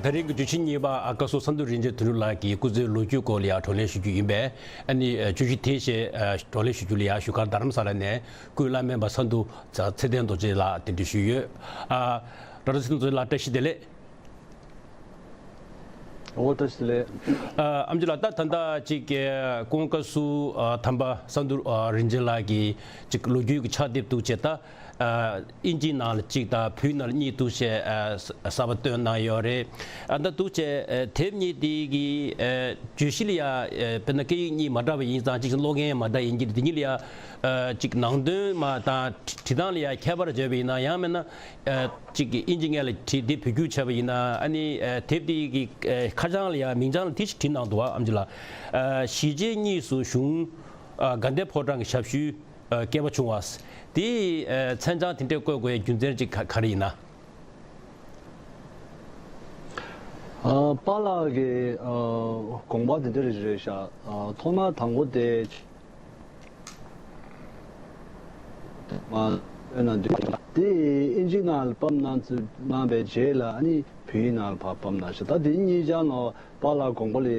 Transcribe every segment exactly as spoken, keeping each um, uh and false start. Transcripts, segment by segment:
ད་རིང་གི་བརྗོད་གཞི་གཉིས་པ་ཨ་བཀའ་ཟུར་ས་འདུ་རིན་ཆེན་དོན་གྲུབ་ལགས་ཀྱིས་སྐུ་ཚེའི་ལོ་རྒྱུས་སྐོར་ལ་ཡང་བགྲོ་གླེང་ཞུ་རྒྱུ་ཡིན་པས། ཨ་ནི་བརྗོད་གཞི་དེ་བཞིན་བགྲོ་གླེང་ཞུ་རྒྱུ་ལ་ཡང་བཞུགས་སྒར་རྡ་རམ་ས་ལ་ནས་སྐུའི་བླ་སྨན་པ་ས་འདུ་ཚེ་བརྟན་རྡོ་རྗེ་ལགས་གདན་འདྲེན་ཞུས་ཡོད། ཨ་ཌོག་ཊར་ཚེ་བརྟན་རྡོ་རྗེ་ལགས་བཀྲ་ཤིས་བདེ་ལེགས། ཨོ་བཀྲ་ཤིས་བདེ་ལེགས། ཨ་ཨེམ་ཆི་ལགས། ད་ད་ལྟ་ཅིག་ཨ་ཀུན་དགའ་བཀའ་ཟུར་ཨ་དམ་པ་ས་འདུ་ཨ་རིན་ཆེན་ལགས་ཀྱིས་ཅིག་ལོ་རྒྱུས་ཀྱི་ཕྱག་དེབ་འདུག་བྱས། ད་ཨ་དབྱིན་ཇིའི་ནང་ལ་གཅིག་དང་བོད་ནང་ལ་གཉིས་འདུག་བྱས། ཨ་གསར་པ་བཏོན་གནང་ཡོད་རེད། ཨ་ད་འདུག་བྱས་ཨ་དེབ་གཉིས་དེ་གི་ཨ་བརྗོད་གཞི་ལ་ཡ་ཨ་དཔེར་ན་སྐད་ཡིག་གཉིས་མ་འདྲ་བ་ཡིན་ཙང་གཅིག་ཀློག་མཁན་མ་འདྲ་ཡིན་གྱི་རེད། དེ་གཉིས་ལ་ཡ་ཨ་གཅིག་ནང་དོན་མ་དང་བྲིས་སྟངས་ལ་ཡ་ཁྱད་པར་བྱས་པ་ཡིན་ན། ཡང་མིན་ན་ཨ་གཅིག་གི་དབྱིན་ཇི་སྐད་ལ་བྲིས་ཏེ་བོད་བསྒྱུར་བྱས་པ་ཡིན་ན། ཨ་ནི་ཨ་དེབ་དེ་གི་ཨ་ཁ་བྱང་ལ་ཡ་མིང་བྱང་ལ་དེ་ཞིག་བྲིས་གནང་འདུག་བ། ཨེམ་ཆི་ལགས། ཨ་གཞིས་བྱེས་གཉིས་སུ་གཞུང་ཨ་དགའ་ལྡན་ཕོ་བྲང་གི་ཞབས་ཞུའི་ཨ་སྐལ་བ་བྱུང་བ། དེའི་ཨ་མཚན་བྱང་དེ་འདྲས་བཀོད་དགོས་རྒྱུ་མཚན་ཅིག་ག་ག་རེ་ཡིན་ན། ཨ་པཱ་ལགས་ཀྱི་ཨ་དགོངས་པ་དེ་འདྲ་རེད་ཤག་ཨ་ཐོག་མར་དང་པོ་དེ་མ་ན་དུས་དེ་དབྱིན་ཇི་ནང་ལ་ཕབ་གནང་ཚུལ་གནང་བའི་རྗེས་ལ། ཨ་ནི་བོད་ཡིག་ནང་ལ་ཕར་ཕབ་གནང་ཤག་ད་དེ་གཉིས་ཆ་ནང་པཱ་ལགས་དགོངས་པ་ལས་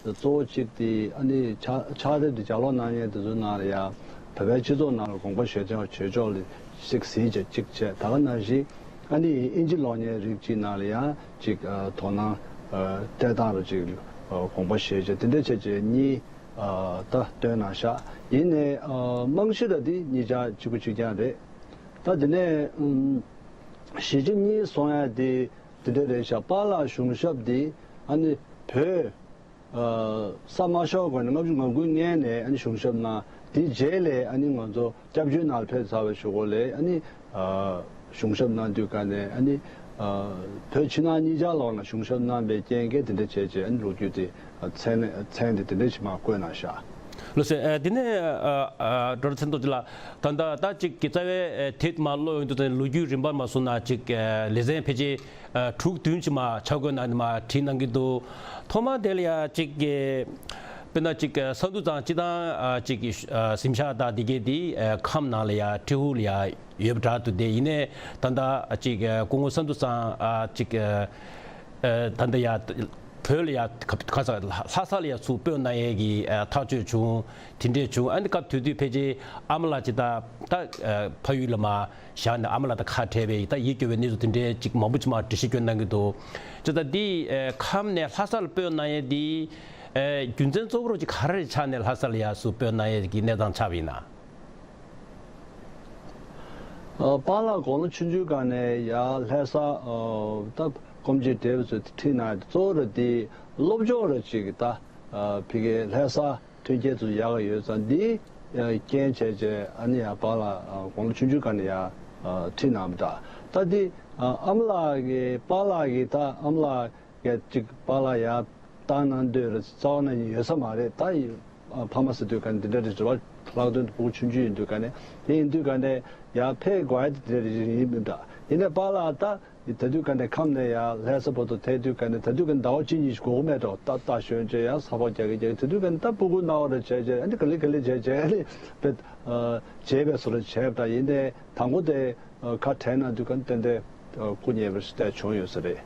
གཙོ་བོ་གཅིག་དེ་ཨ་ནི་ཕྱག་ཕྱག་དེབ་དེ་ལྗགས་ཀློག་གནང་མཁན་དེ་ཚོའི་ནང་ལ་ཡང་བོད་པའི་སྤྱི་ཚོགས་ནང་ལ་དགོངས་པ་བཞེས་ཕྱོགས་བྱེད་ཕྱོགས་ལ་ཞིག་གཟིགས་བྱས་གཅིག་བྱས། ད་ག་ནང་བཞིན་ཨ་ནི་དབྱིན་ཇི་ཀློག་མཁན་རིགས་གཅིག་ནང་ལ་ཡང་གཅིག་ཨ་དོ་སྣང་ཨ་སྤྲད་སྟངས་རུ་གཅིག་ཨ་དགོངས་པ་བཞེས་བྱས། དེ་འདྲ་བྱས་བྱས་གཉིས་ཨ་ད་བཏོན་གནང་ཤག་ཡིན་ནའི་ཨ་རྨང་གཞི་ར་དེ་གཉིས་ཆ་གཅིག་པ་གཅིག་རྐྱང་རེད། ད་དེ་ནས་ཨམ་གཞིས་བྱེས་གཉིས་སོང་ཡ་དེ་དེ་འདྲ་རེད་ཤག་པཱ་ལགས་གཞུང་ཞབས་དེ་ཨ་ནི་བོད་ཨ་ས་མ་ཤོར་གོང་ནས་ལྔ་བཅུ་ང་དགུའི་སྔོན་ནས་ཨ་ནི་གཞུང་ཞབས་གནང་། དེའི་རྗེས་ལ་ཨ་ནི་ང་ཚོ་སྐྱབས་བཅོལ་ནང་ལ་ཕེབས་ཚར་བའི་གཞུག་གུ་ལ་ཨ་ནི་ཨ་གཞུང་ཞབས་གནང་དུས་ག་ནས་ཨ་ནི་ཨ་བོད་ཕྱི་ནང་གཉིས་ཆར་ལོག་ལ་གཞུང་ཞབས་གནང་བའི་རྐྱེན་གྱིས་དེ་འདྲ་བྱས་བྱས་ཨ་ནི་ལོ་རྒྱུས་དེ་མཚན་མཚན་དེ་དེ་འདྲ་ཞིག་མར་བཀོད་གནང་ཤག་ལགས་སོ། ཨ་དེ་ནས་ཨ་ཨ་ཌོག་ཊར་ཚེ་རིང་རྡོ་རྗེ་ལགས། ད་ལྟ་ད་ཅིག་གི་རྩ་བའི་ཨ་དེབ་མར་ཀློག་ཡོང་དུས་ཙམ་ལོ་རྒྱུས་རིམ་པ་མར་སོང་ན་ཅིག་ཨ་ལེ་ཚན་ཕལ་ཆེར་ཨ་དྲུག་བདུན་ཅིག་མར་ཆ་བགོས་གནང་ནས་མར་བྲིས་གནང་གི་འདུག་ཐོག་མར་དེ་ལ་ཡ་ཅིག་གི་དཔེར་ན་ཅིག་ས་འདུ་ཚང་སྤྱི་བཏང་ཨ་ཅིག་གི་ཨ་གཟིམ་ཤག་དང་དེ་གའི་དེ་ཨ་ཁམས་ནང་ལ་ཡ་ཊི་ཧུ་ལ་ཡ་ཡོད་པ་འདྲ་འདུག་དེ་ཡིན་ནའི་ད་ལྟ་ཅིག་ཨ་སྐུ་ངོ་ས་འདུ་ཚང་ཨ་ཅིག་ཨ་ཨ་ད་ལྟ་ཡ་བོད་ལ་ཡ་ག་ག་ས་ལྷ་ས་ལ་ཡ་ཚུར་སྤོས་གནང་ཡས་ཀྱི་ཨ་ཐག་གཅོད་བྱུང་། དེ་འདྲས་བྱུང་། ཨ་ནི་སྐབས་དེ་དུས་ཕལ་ཆེར་ཨ་མ་ལགས་ཅིག་ད་ད་ཨ་ཕ་ཡུལ་ལ་མར་བཞག་ནས་ཨ་མ་ལགས་དང་ཁ་བྲལ་བའི་ད་ཡིད་སྐྱོ་བའི་གནས་ཚུལ་དེ་འདྲའི་ཅིག་མང་པོ་ཅིག་མར་འགྲེལ་བཤད་བསྐྱོན་གནང་གི་འདུག་ཅི་ད་འདི་ཨེ་ཁམས་ནས་ལྷ་སར་སྤོས་གནང་ཡས་འདི་ཨེ་རྒྱུ་མཚན་གཙོ་བོ་རུ་ཅིག་ག་རེ་ཆགས་ནས་ལྷ་ས་ལ་ཡར་ཚུར་སྤོས་གནང་ཡས་ཀྱི་གནས་སྟངས་ཆགས་པ་ཡིན་ན། ཨ་པཱ་ལགས་དགུང་ལོ་ཆུང་ཆུང་སྒང་ནས་ཡར་ལྷ་ས་ཨ་ད་སྐུ་མཆེད་བགྲེས་པོ་ཚོས་ཁྲིད་གནང་ཡས་གཙོ་བོ་རུ་འདི་སློབ་སྦྱོང་རུ་ཅིག་ད་ཨ་ཕ་གིའི་ལྷ་ས་མཐུན་རྐྱེན་ཚོ་ཡག་ག་ཡོད་ཙང་། འདི་རྐྱེན་བྱས་བྱས་ཨ་ནི་ཡ་པཱ་ལགས་དགུང་ལོ་ཆུང་ཆུང་སྒང་ནས་ཡ་ཁྲིད་གནང་བ་འདྲ། ད་འདི་ཨ་མ་ལགས་ཀྱི་པཱ་ལགས་ཀྱི་ད་ཨ་མ་ལགས་ཀྱི་ཅིག་པཱ་ལགས་ཡ་བཏང་གནང་འདོད་རེད་རྩ་བ་ནས་ཡོད་ས་མ་རེད། ད་ཕ་མ་ཟེར་དུས་ག་ནས་འདི་འདྲ་རེད། རེ་བ་ལྷག་དོན་དུ་ཕྲུ་གུ་ཆུང་ཆུང་ཡིན་དུས་ག་ནས་དེ་ཡིན་དུས་ག་ནས་ཡ་ཕེབས་དགོས་ཡ་དེ་འདི་འདྲ་རེད་ཡིན་མིན་འདྲ། ཡིན་ནའི་པཱ་ལགས་ད། ད་དུས་ག་ནས་ཁམས་ནས་ཡར་ལྷ་ས་བར་དུ་ཐད་དུས་ག་ནས་ད་དུས་ག་ནས་ཟླ་བ་གཅིག་གཉིས་ཤིག་འགོར་གི་མེད་འགྲོ། ད་ད་ཞོན་བྱས་ཡར་ས་ཕག་རྒྱག་གི་རྒྱག་གི་དེ་དུས་ག་ནས་ད་སྤུ་གུ་སྣང་བ་རེ་བྱས་བྱས་ཨ་ནི་ག་ལེ་ག་ལེ་བྱས་བྱས་ཨ་ནི་བེད་བྱས་པའི་བཟོ་འདྲ་བྱས་པ་འདྲ། ཡིན་ནའི་དང་པོ་དེ་ཁ་བྲལ་གནང་དུས་ག་ནས་ཏན་ཏན་སྐུ་ཉེ་བར་བལྟས་བྱུང་ཡོད་ས་རེད།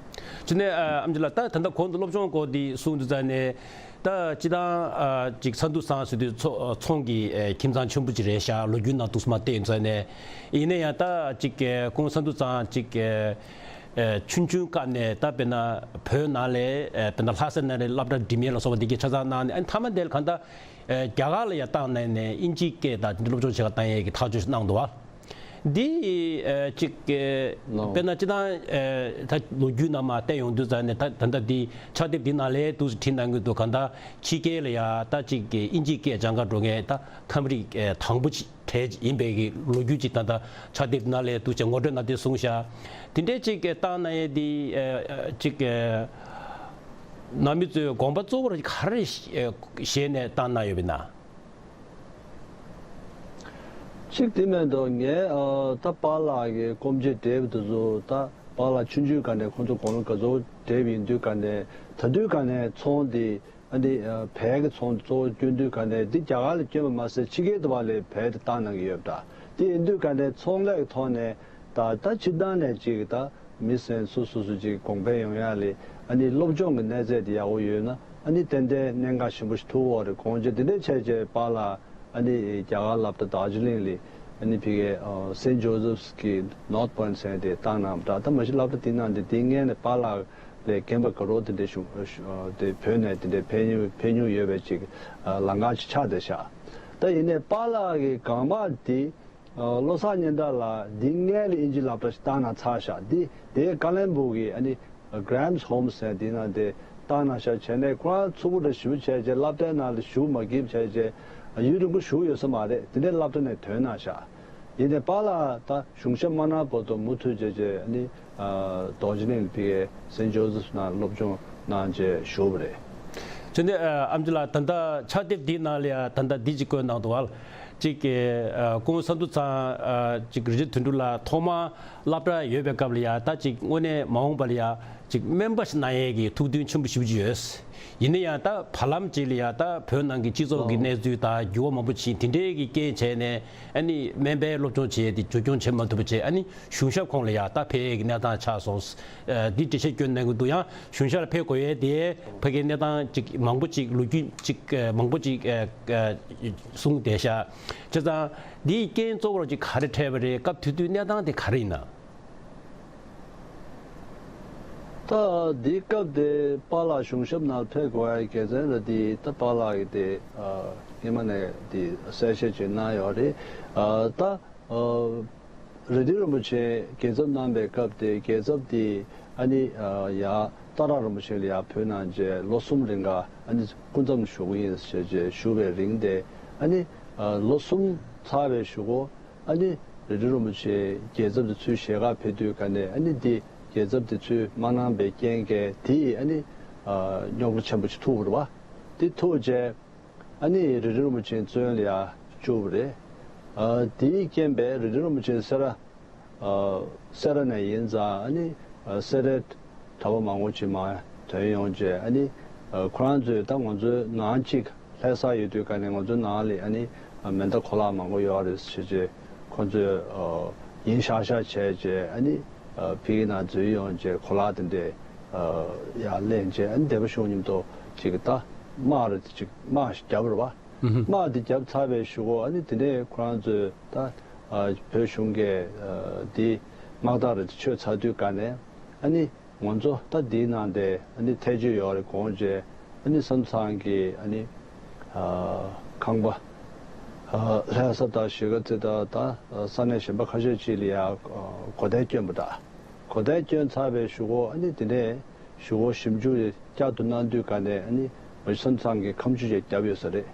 དེ་ནས་ཨ་ཨེམ་ཆི་ལགས། ད་ད་ལྟ་གོང་དུ་སློབ་སྦྱོང་སྐོར་འདི་གསུངས་དུས་ཙ་ནས། ད་སྤྱི་བཏང་ཨ་ཅིག་ས་འདུ་ཚང་ཟེར་དུས་ཚོ་ཚོང་གི་ཨ་ཁྱིམ་ཚང་ཆེན་པོ་ཅིག་རེད་ཤག་ལོ་རྒྱུས་ནང་དུ་སུ་མ་བལྟས་ཡིན་ཙང་ནས། ཡིན་ན་ཡང་ད་ཅིག་ཨ་སྐུ་ངོ་ས་འདུ་ཚང་ཅིག་ཨ་ཨ་ཆུང་ཆུང་སྐབས་ནས་ད་དཔེར་ན་བོད་ནང་ལས་ཨ་དཔེར་ན་ལྷ་ས་ནང་ལས་སློབ་གྲྭ་འགྲིམ་ཡས་ལ་སོགས་པ་འདི་གའི་ཆ་ཚང་གནང་ནས། ཨ་ནི་མཐའ་མ་དེ་ལ་གང་ལྟར་ཨ་རྒྱ་གར་ལ་ཡར་བཏང་གནང་ནས་དབྱིན་ཇིའི་སྐད་དང་དེ་འདྲ་སློབ་སྦྱོང་བྱེད་ག་བཏང་ཡས་ཀྱི་ཐག་གཅོད་ཞིག་གནང་འདུག་བ། འདི་ཨ་ཅིག་ཨ་ནོ། དཔེར་ན་སྤྱི་བཏང་ཨ་ད་ལོ་རྒྱུས་ནང་མར་བལྟས་ཡོང་དུས་ཙ་ནས་ད་ད་ལྟ་འདི་ཕྱག་དེབ་འདི་ནང་ལས་འདུག་སེ་བྲིས་གནང་གི་འདུག་གང་ལྟར་ཕྱི་རྒྱལ་ལ་ཡ་ད་ཅིག་དབྱིན་ཇིའི་སྐད་སྦྱང་ག་འགྲོ་མཁན་ད་ཁམས་རིགས་ཨ་དང་པོ་ཅིག་གྲས་ཡིན་པའི་གི་ལོ་རྒྱུས་ཅིག་ད་ལྟ་ཕྱག་དེབ་ནང་ལས་འདུག་སེ་ངོ་སྤྲོད་གནང་སྟེ་གསུངས་ཤག་དེ་འདྲའི་ཅིག་བཏང་གནང་ཡས་འདི་ཨ་ཅིག་ཨ་ནང་མི་ཚོའི་དགོངས་པ་གཙོ་བོར་ག་རེ་བཞེས་ནས་བཏང་གནང་ཡོད་པ་ཡིན་ན། གཅིག་དེ་མེད་དོ། ངས་ཨ་ད་པཱ་ལགས་ཀྱི་སྐུ་མཆེད་བགྲེས་པོ་དེ་ཚོ་ད་པཱ་ལགས་ཆུང་ཆུང་སྒང་ནས་ཁོང་ཚོ་དགུང་ལོ་ག་ཚོད་བགྲེས་པ་ཡིན་དུས་སྒང་ནས་ད་དུས་སྒང་ནས་ཚོང་འདི་ཨ་ནི་ཨ་བལ་གྱི་ཚོང་འདི་གཙོ་བོ་སྐྱོན་དུས་སྒང་ནས་འདི་རྒྱ་གར་ལ་སྐྱོན་པ་མ་ཟད་ཕྱི་རྒྱལ་དུ་བ་ལས་བལ་དུ་བཏང་གནང་གི་ཡོད་པ་འདྲ། དེ་ཡིན་དུས་སྒང་ནས་ཚོང་ལས་ཀྱི་ཐོག་ནས་ད་ད་སྤྱིར་བཏང་ནས་ཅིག་ད་མི་སེར་སོ་སོ་སོ་ཅིག་གོང་འཕེལ་ཡོང་ཡ་ལས་ ཨ་ནི་སློབ་སྦྱོང་གི་གནས་ཚད་དེ་ཡག་པོ་ཡོད་ན་ཨ་ནི་ཏན་ཏན་གནད་འགག་ཆེན་པོ་ཞིག་ཐུག་ཡོད་རེད། དགོངས་བྱས་དེ་འདྲ་བྱས་བྱས་པཱ་ལགས་ཨ་ནི་རྒྱ་གར་སློབ་གྲྭ་རྡོ་རྗེ་གླིང་ལ་ཨ་ནི་ཕ་གིའི་Saint Joseph's གི་North Point ཟེར་དེ་བཏང་གནང་བ་འདྲ། ད་མ་གཞི་སློབ་གྲྭ་དེ་ནང་དེ་དེའི་སྔོན་ནས་པཱ་ལགས་ལས་རྒན་པ་དགའ་རབ་དེ་འདྲ་བྱུང་དེ་བོད་ནས་དེ་འདྲ་ཕེབས་མྱོང་ཕེབས་མྱོང་ཡོད་པའི་ཅིག་ལམ་ཁ་ཅིག་ཆགས་བསྡད་ཤག་ད་ཡིན་ནའི་པཱ་ལགས་ཀྱི་སྒང་པ་དེ། ཨ། བློ་བཟང་སྙན་གྲགས་ལགས་འདི་སྔོན་ལ་དབྱིན་ཇི་སློབ་གྲྭ་ཞིག་བཏང་གནང་ཚར་ཤག་འདི་དེ་ཀ་ལན་སྦུག་གི་ཨ་ནི་Graham's Home ཟེར་འདི་ནང་དེ་བཏང་གནང་ཤག་བྱས་ནས་ཁོ་རང་ཚུགས་པོ་འདྲ་ཞིབ་བྱས་བྱས་སློབ་གྲྭའི་ནང་ལ་ཞུགས་མ་གིབ་བྱས་བྱས་ཡུན་རིང་པོ་བཞུགས་ཡོད་ས་མ་རེད། དེ་ནས་སློབ་གྲྭ་ནས་ཐོན་གནང་ཤག་ཡིན་ནའི་པཱ་ལགས་ད་གཞུང་ཞབས་མ་གནང་བར་དུ་མུ་མཐུད་བྱས་བྱས་ཨ་ནི་རྡོ་རྗེ་གླིང་ལ་ཕ་གིའི་Saint Joseph's ནང་སློབ་སྦྱོང་གནང་བྱས་བཞུགས་པ་རེད། བྱས་ནས་ཨ་ཨེམ་ཆི་ལགས་ད་ལྟ་ཕྱག་དེབ་འདིའི་ནང་ལ་ཡང་ད་ལྟ་འདི་གཅིག་བཀོད་གནང་འདུག་བ། གཅིག་གི་ཨ་སྐུ་ངོ་ས་འདུ་ཚང་ཨ་གཅིག་རིག་འཛིན་དོན་གྲུབ་ལགས་ཐོག་མར་སློབ་གྲྭ་ཡོད་པའི་སྐབས་ལ་ཡང་ད་གཅིག་དངོས་གནས་མ་འོངས་པ་ལ་ཡང་གཅིག་སྨན་པ་ཞིག་གནང་ཡས་ཀྱི་ཐུགས་འདུན་ཆེན་པོ་ཞེ་པོ་ཅིག་ཡོད། ཡིན་ན་ཡང་ད་བར་ལམ་གཅིག་ལ་ཡང་ད་བོད་ནང་གི་སྤྱི་ཚོགས་ཀྱི་ཨོ། གནས་ཚུལ་དང་འགྱུར་བ་མང་པོ་ཕྱིན་དེ་འདྲའི་གི་རྐྱེན་བྱས་ནས་ཨ་ནི་སྨན་པའི་སློབ་སྦྱོང་བྱས་ཏེ་བཅོས་སྐྱོང་བྱེད་མ་ཐུབ་པ་བྱས། ཨ་ནི་གཞུང་ཞབས་ཁོངས་ལ་ཡང་ད་ཕེབས་ཡས་ཀྱི་གནས་སྟངས་ཆགས་སོང་། ཨ་འདི་འགྲེལ་བཤད་སྐྱོན་གནང་གི་འདུག་ཡང་གཞུང་ཞབས་ལ་ཕེབས་དགོས་ཡས་དེ་ཕ་གིའི་གནས་སྟངས་ཅིག་མང་པོ་ཅིག་ལོ་རྒྱུས་ཅིག་ཨ་མང་པོ་ཅིག་ཨ་ཨ་གསུངས་བསྡད་ཤག་བྱས་ཙང་འདིའི་རྐྱེན་གཙོ་བོར་ཅིག་ག་རེ་འཕྲད་པ་རེད། སྐབས་དེ་དུས་གནས་སྟངས་དེ་ག་རེ་ཡིན་ན། ད་འདི་སྐབས་དེ་པཱ་ལགས་གཞུང་ཞབས་ནང་ཕེབས་དགོས་པའི་དགེ་མཚན་ལ་འདི་ད་པཱ་ལགས་ཀྱིས་དེ་ཨ་སྔོན་མ་ནས་འདི་གསལ་བཤད་ཅིག་གནང་ཡོད་རེད། ཨ་ད་ཨ་རེ་ལྡན་རིན་པོ་ཆེ་རྒྱལ་ཚབ་གནང་པའི་སྐབས་དེ་རྒྱལ་ཚབ་དེ་ཨ་ནི་ཨ་ཡར་སྟག་བྲག་རིན་པོ་ཆེ་ལ་ཡར་བོད་ནང་མཇལ་ལོ་གསུམ་རིང་ག་ཨ་ནི་སྐུ་མཚམས་བཞུགས་ཀྱི་ཡིན་ཞེས་བྱས་ཞུ་བའི་རིང་དེ་ཨ་ནི་ཨ་ལོ་གསུམ་ཚར་བའི་གཞུག་གུ། ཨ་ནི་རེ་ལྡན་རིན་པོ་ཆེ་རྒྱལ་ཚབ་དེ་ཚུར་ཞལ་དཀར་ཕེབས་དུས་ག་ནས་ཨ་ནི་འདི་རྒྱལ་ཚབ་དེ་ཚུར་མ་གནང་པའི་རྐྱེན་གྱིས་དེ་ཨ་ནི་ཨ་རྙོག་དྲ་ཆེན་པོ་ཞིག་ཐུག་པ་རེད་བ། དེ་ཐུག་རྗེས་ཨ་ནི་རེ་ལྡན་རིན་པོ་ཆེ་བཙོན་ལ་ཡར་བཅུག་པ་རེད། ཨ་དེའི་རྐྱེན་པས་རེ་ལྡན་རིན་པོ་ཆེ་སེ་ར་ཨ་སེ་ར་ནས་ཡིན་ཙང་ཨ་ནི་ཨ་སེ་རའི་གྲྭ་པ་མང་པོ་ཅིག་མར་ཐོན་ཡོང་རྗེས་ཨ་ནི་ཨ་ཁོ་རང་ཚོས་ད་ང་ཚོའི་ནང་གཅིག་ལྷ་ས་ཡོད་དུས་ག་ནས་ང་ཚོའི་ནང་ལ་ཨ་ནི་ཨ་མེ་མདའ་གོ་ལག་མང་པོ་ཡོད་རེད་ཟེར་བྱས་ཁོ་ཚོས་ཨ་ཡིན་ཤག་ཤག་བྱས་རྗེས་ཨ་ནི་ཨ་ཕ་གི་ནང་འཛུལ་ཡོང་རྗེས་གོ་ལག་དེ་འདྲས་ཨ་ཡར་ལེན་རྗེས་ཨ་ནི་སྡེ་པ་གཞུང་མཉམ་དུ་ཅིག་ད་དམག་རེད་ཅིག་དམག་ཞིག་བརྒྱབ་པ་རེད་བ། དམག་དེ་བརྒྱབ་ཚར་བའི་གཞུག་གུ་ཨ་ནི་དེ་ནས་ཁོ་རང་ཚོས་ད་ཨ་བོད་གཞུང་གིས་ཨ་དེ་དམག་རྟགས་རེ་ཆོད་ཚར་དུས་ག་ནས་ཨ་ནི་ང་ཚོ་ད་དེའི་ནང་དེ་ཨ་ནི་ཐེ་བྱུས་ཡོད་རེད་དགོངས་རྗེས་ཨ་ནི་ས་མཚམས་ཀྱི་ཨ་ནི་ཨ་ཁང་པ་ཨ་ལྷ་ས་དང་གཞིས་ཀ་རྩེ་དང་ད་ས་གནས་གཞན་པ་ཁ་ཤས་ཅིག་ལ་ཡང་ཨ་གོ་བརྡ་བསྐྱོན་པ་འདྲ། གོ་བརྡ་བསྐྱོན་ཚར་བའི་གཞུག་གུ་ཨ་ནི་དེ་ནས། གཞུག་གུ་ཞིབ་འཇུག་བསྐྱར་དུ་གནང་དུས་ག་ནས་ཨ་ནི་མ་གཞི་ས་མཚམས་ཀྱི་ཁ་མཆུ་ཅིག་བརྒྱབ་ཡོད་ས་རེད།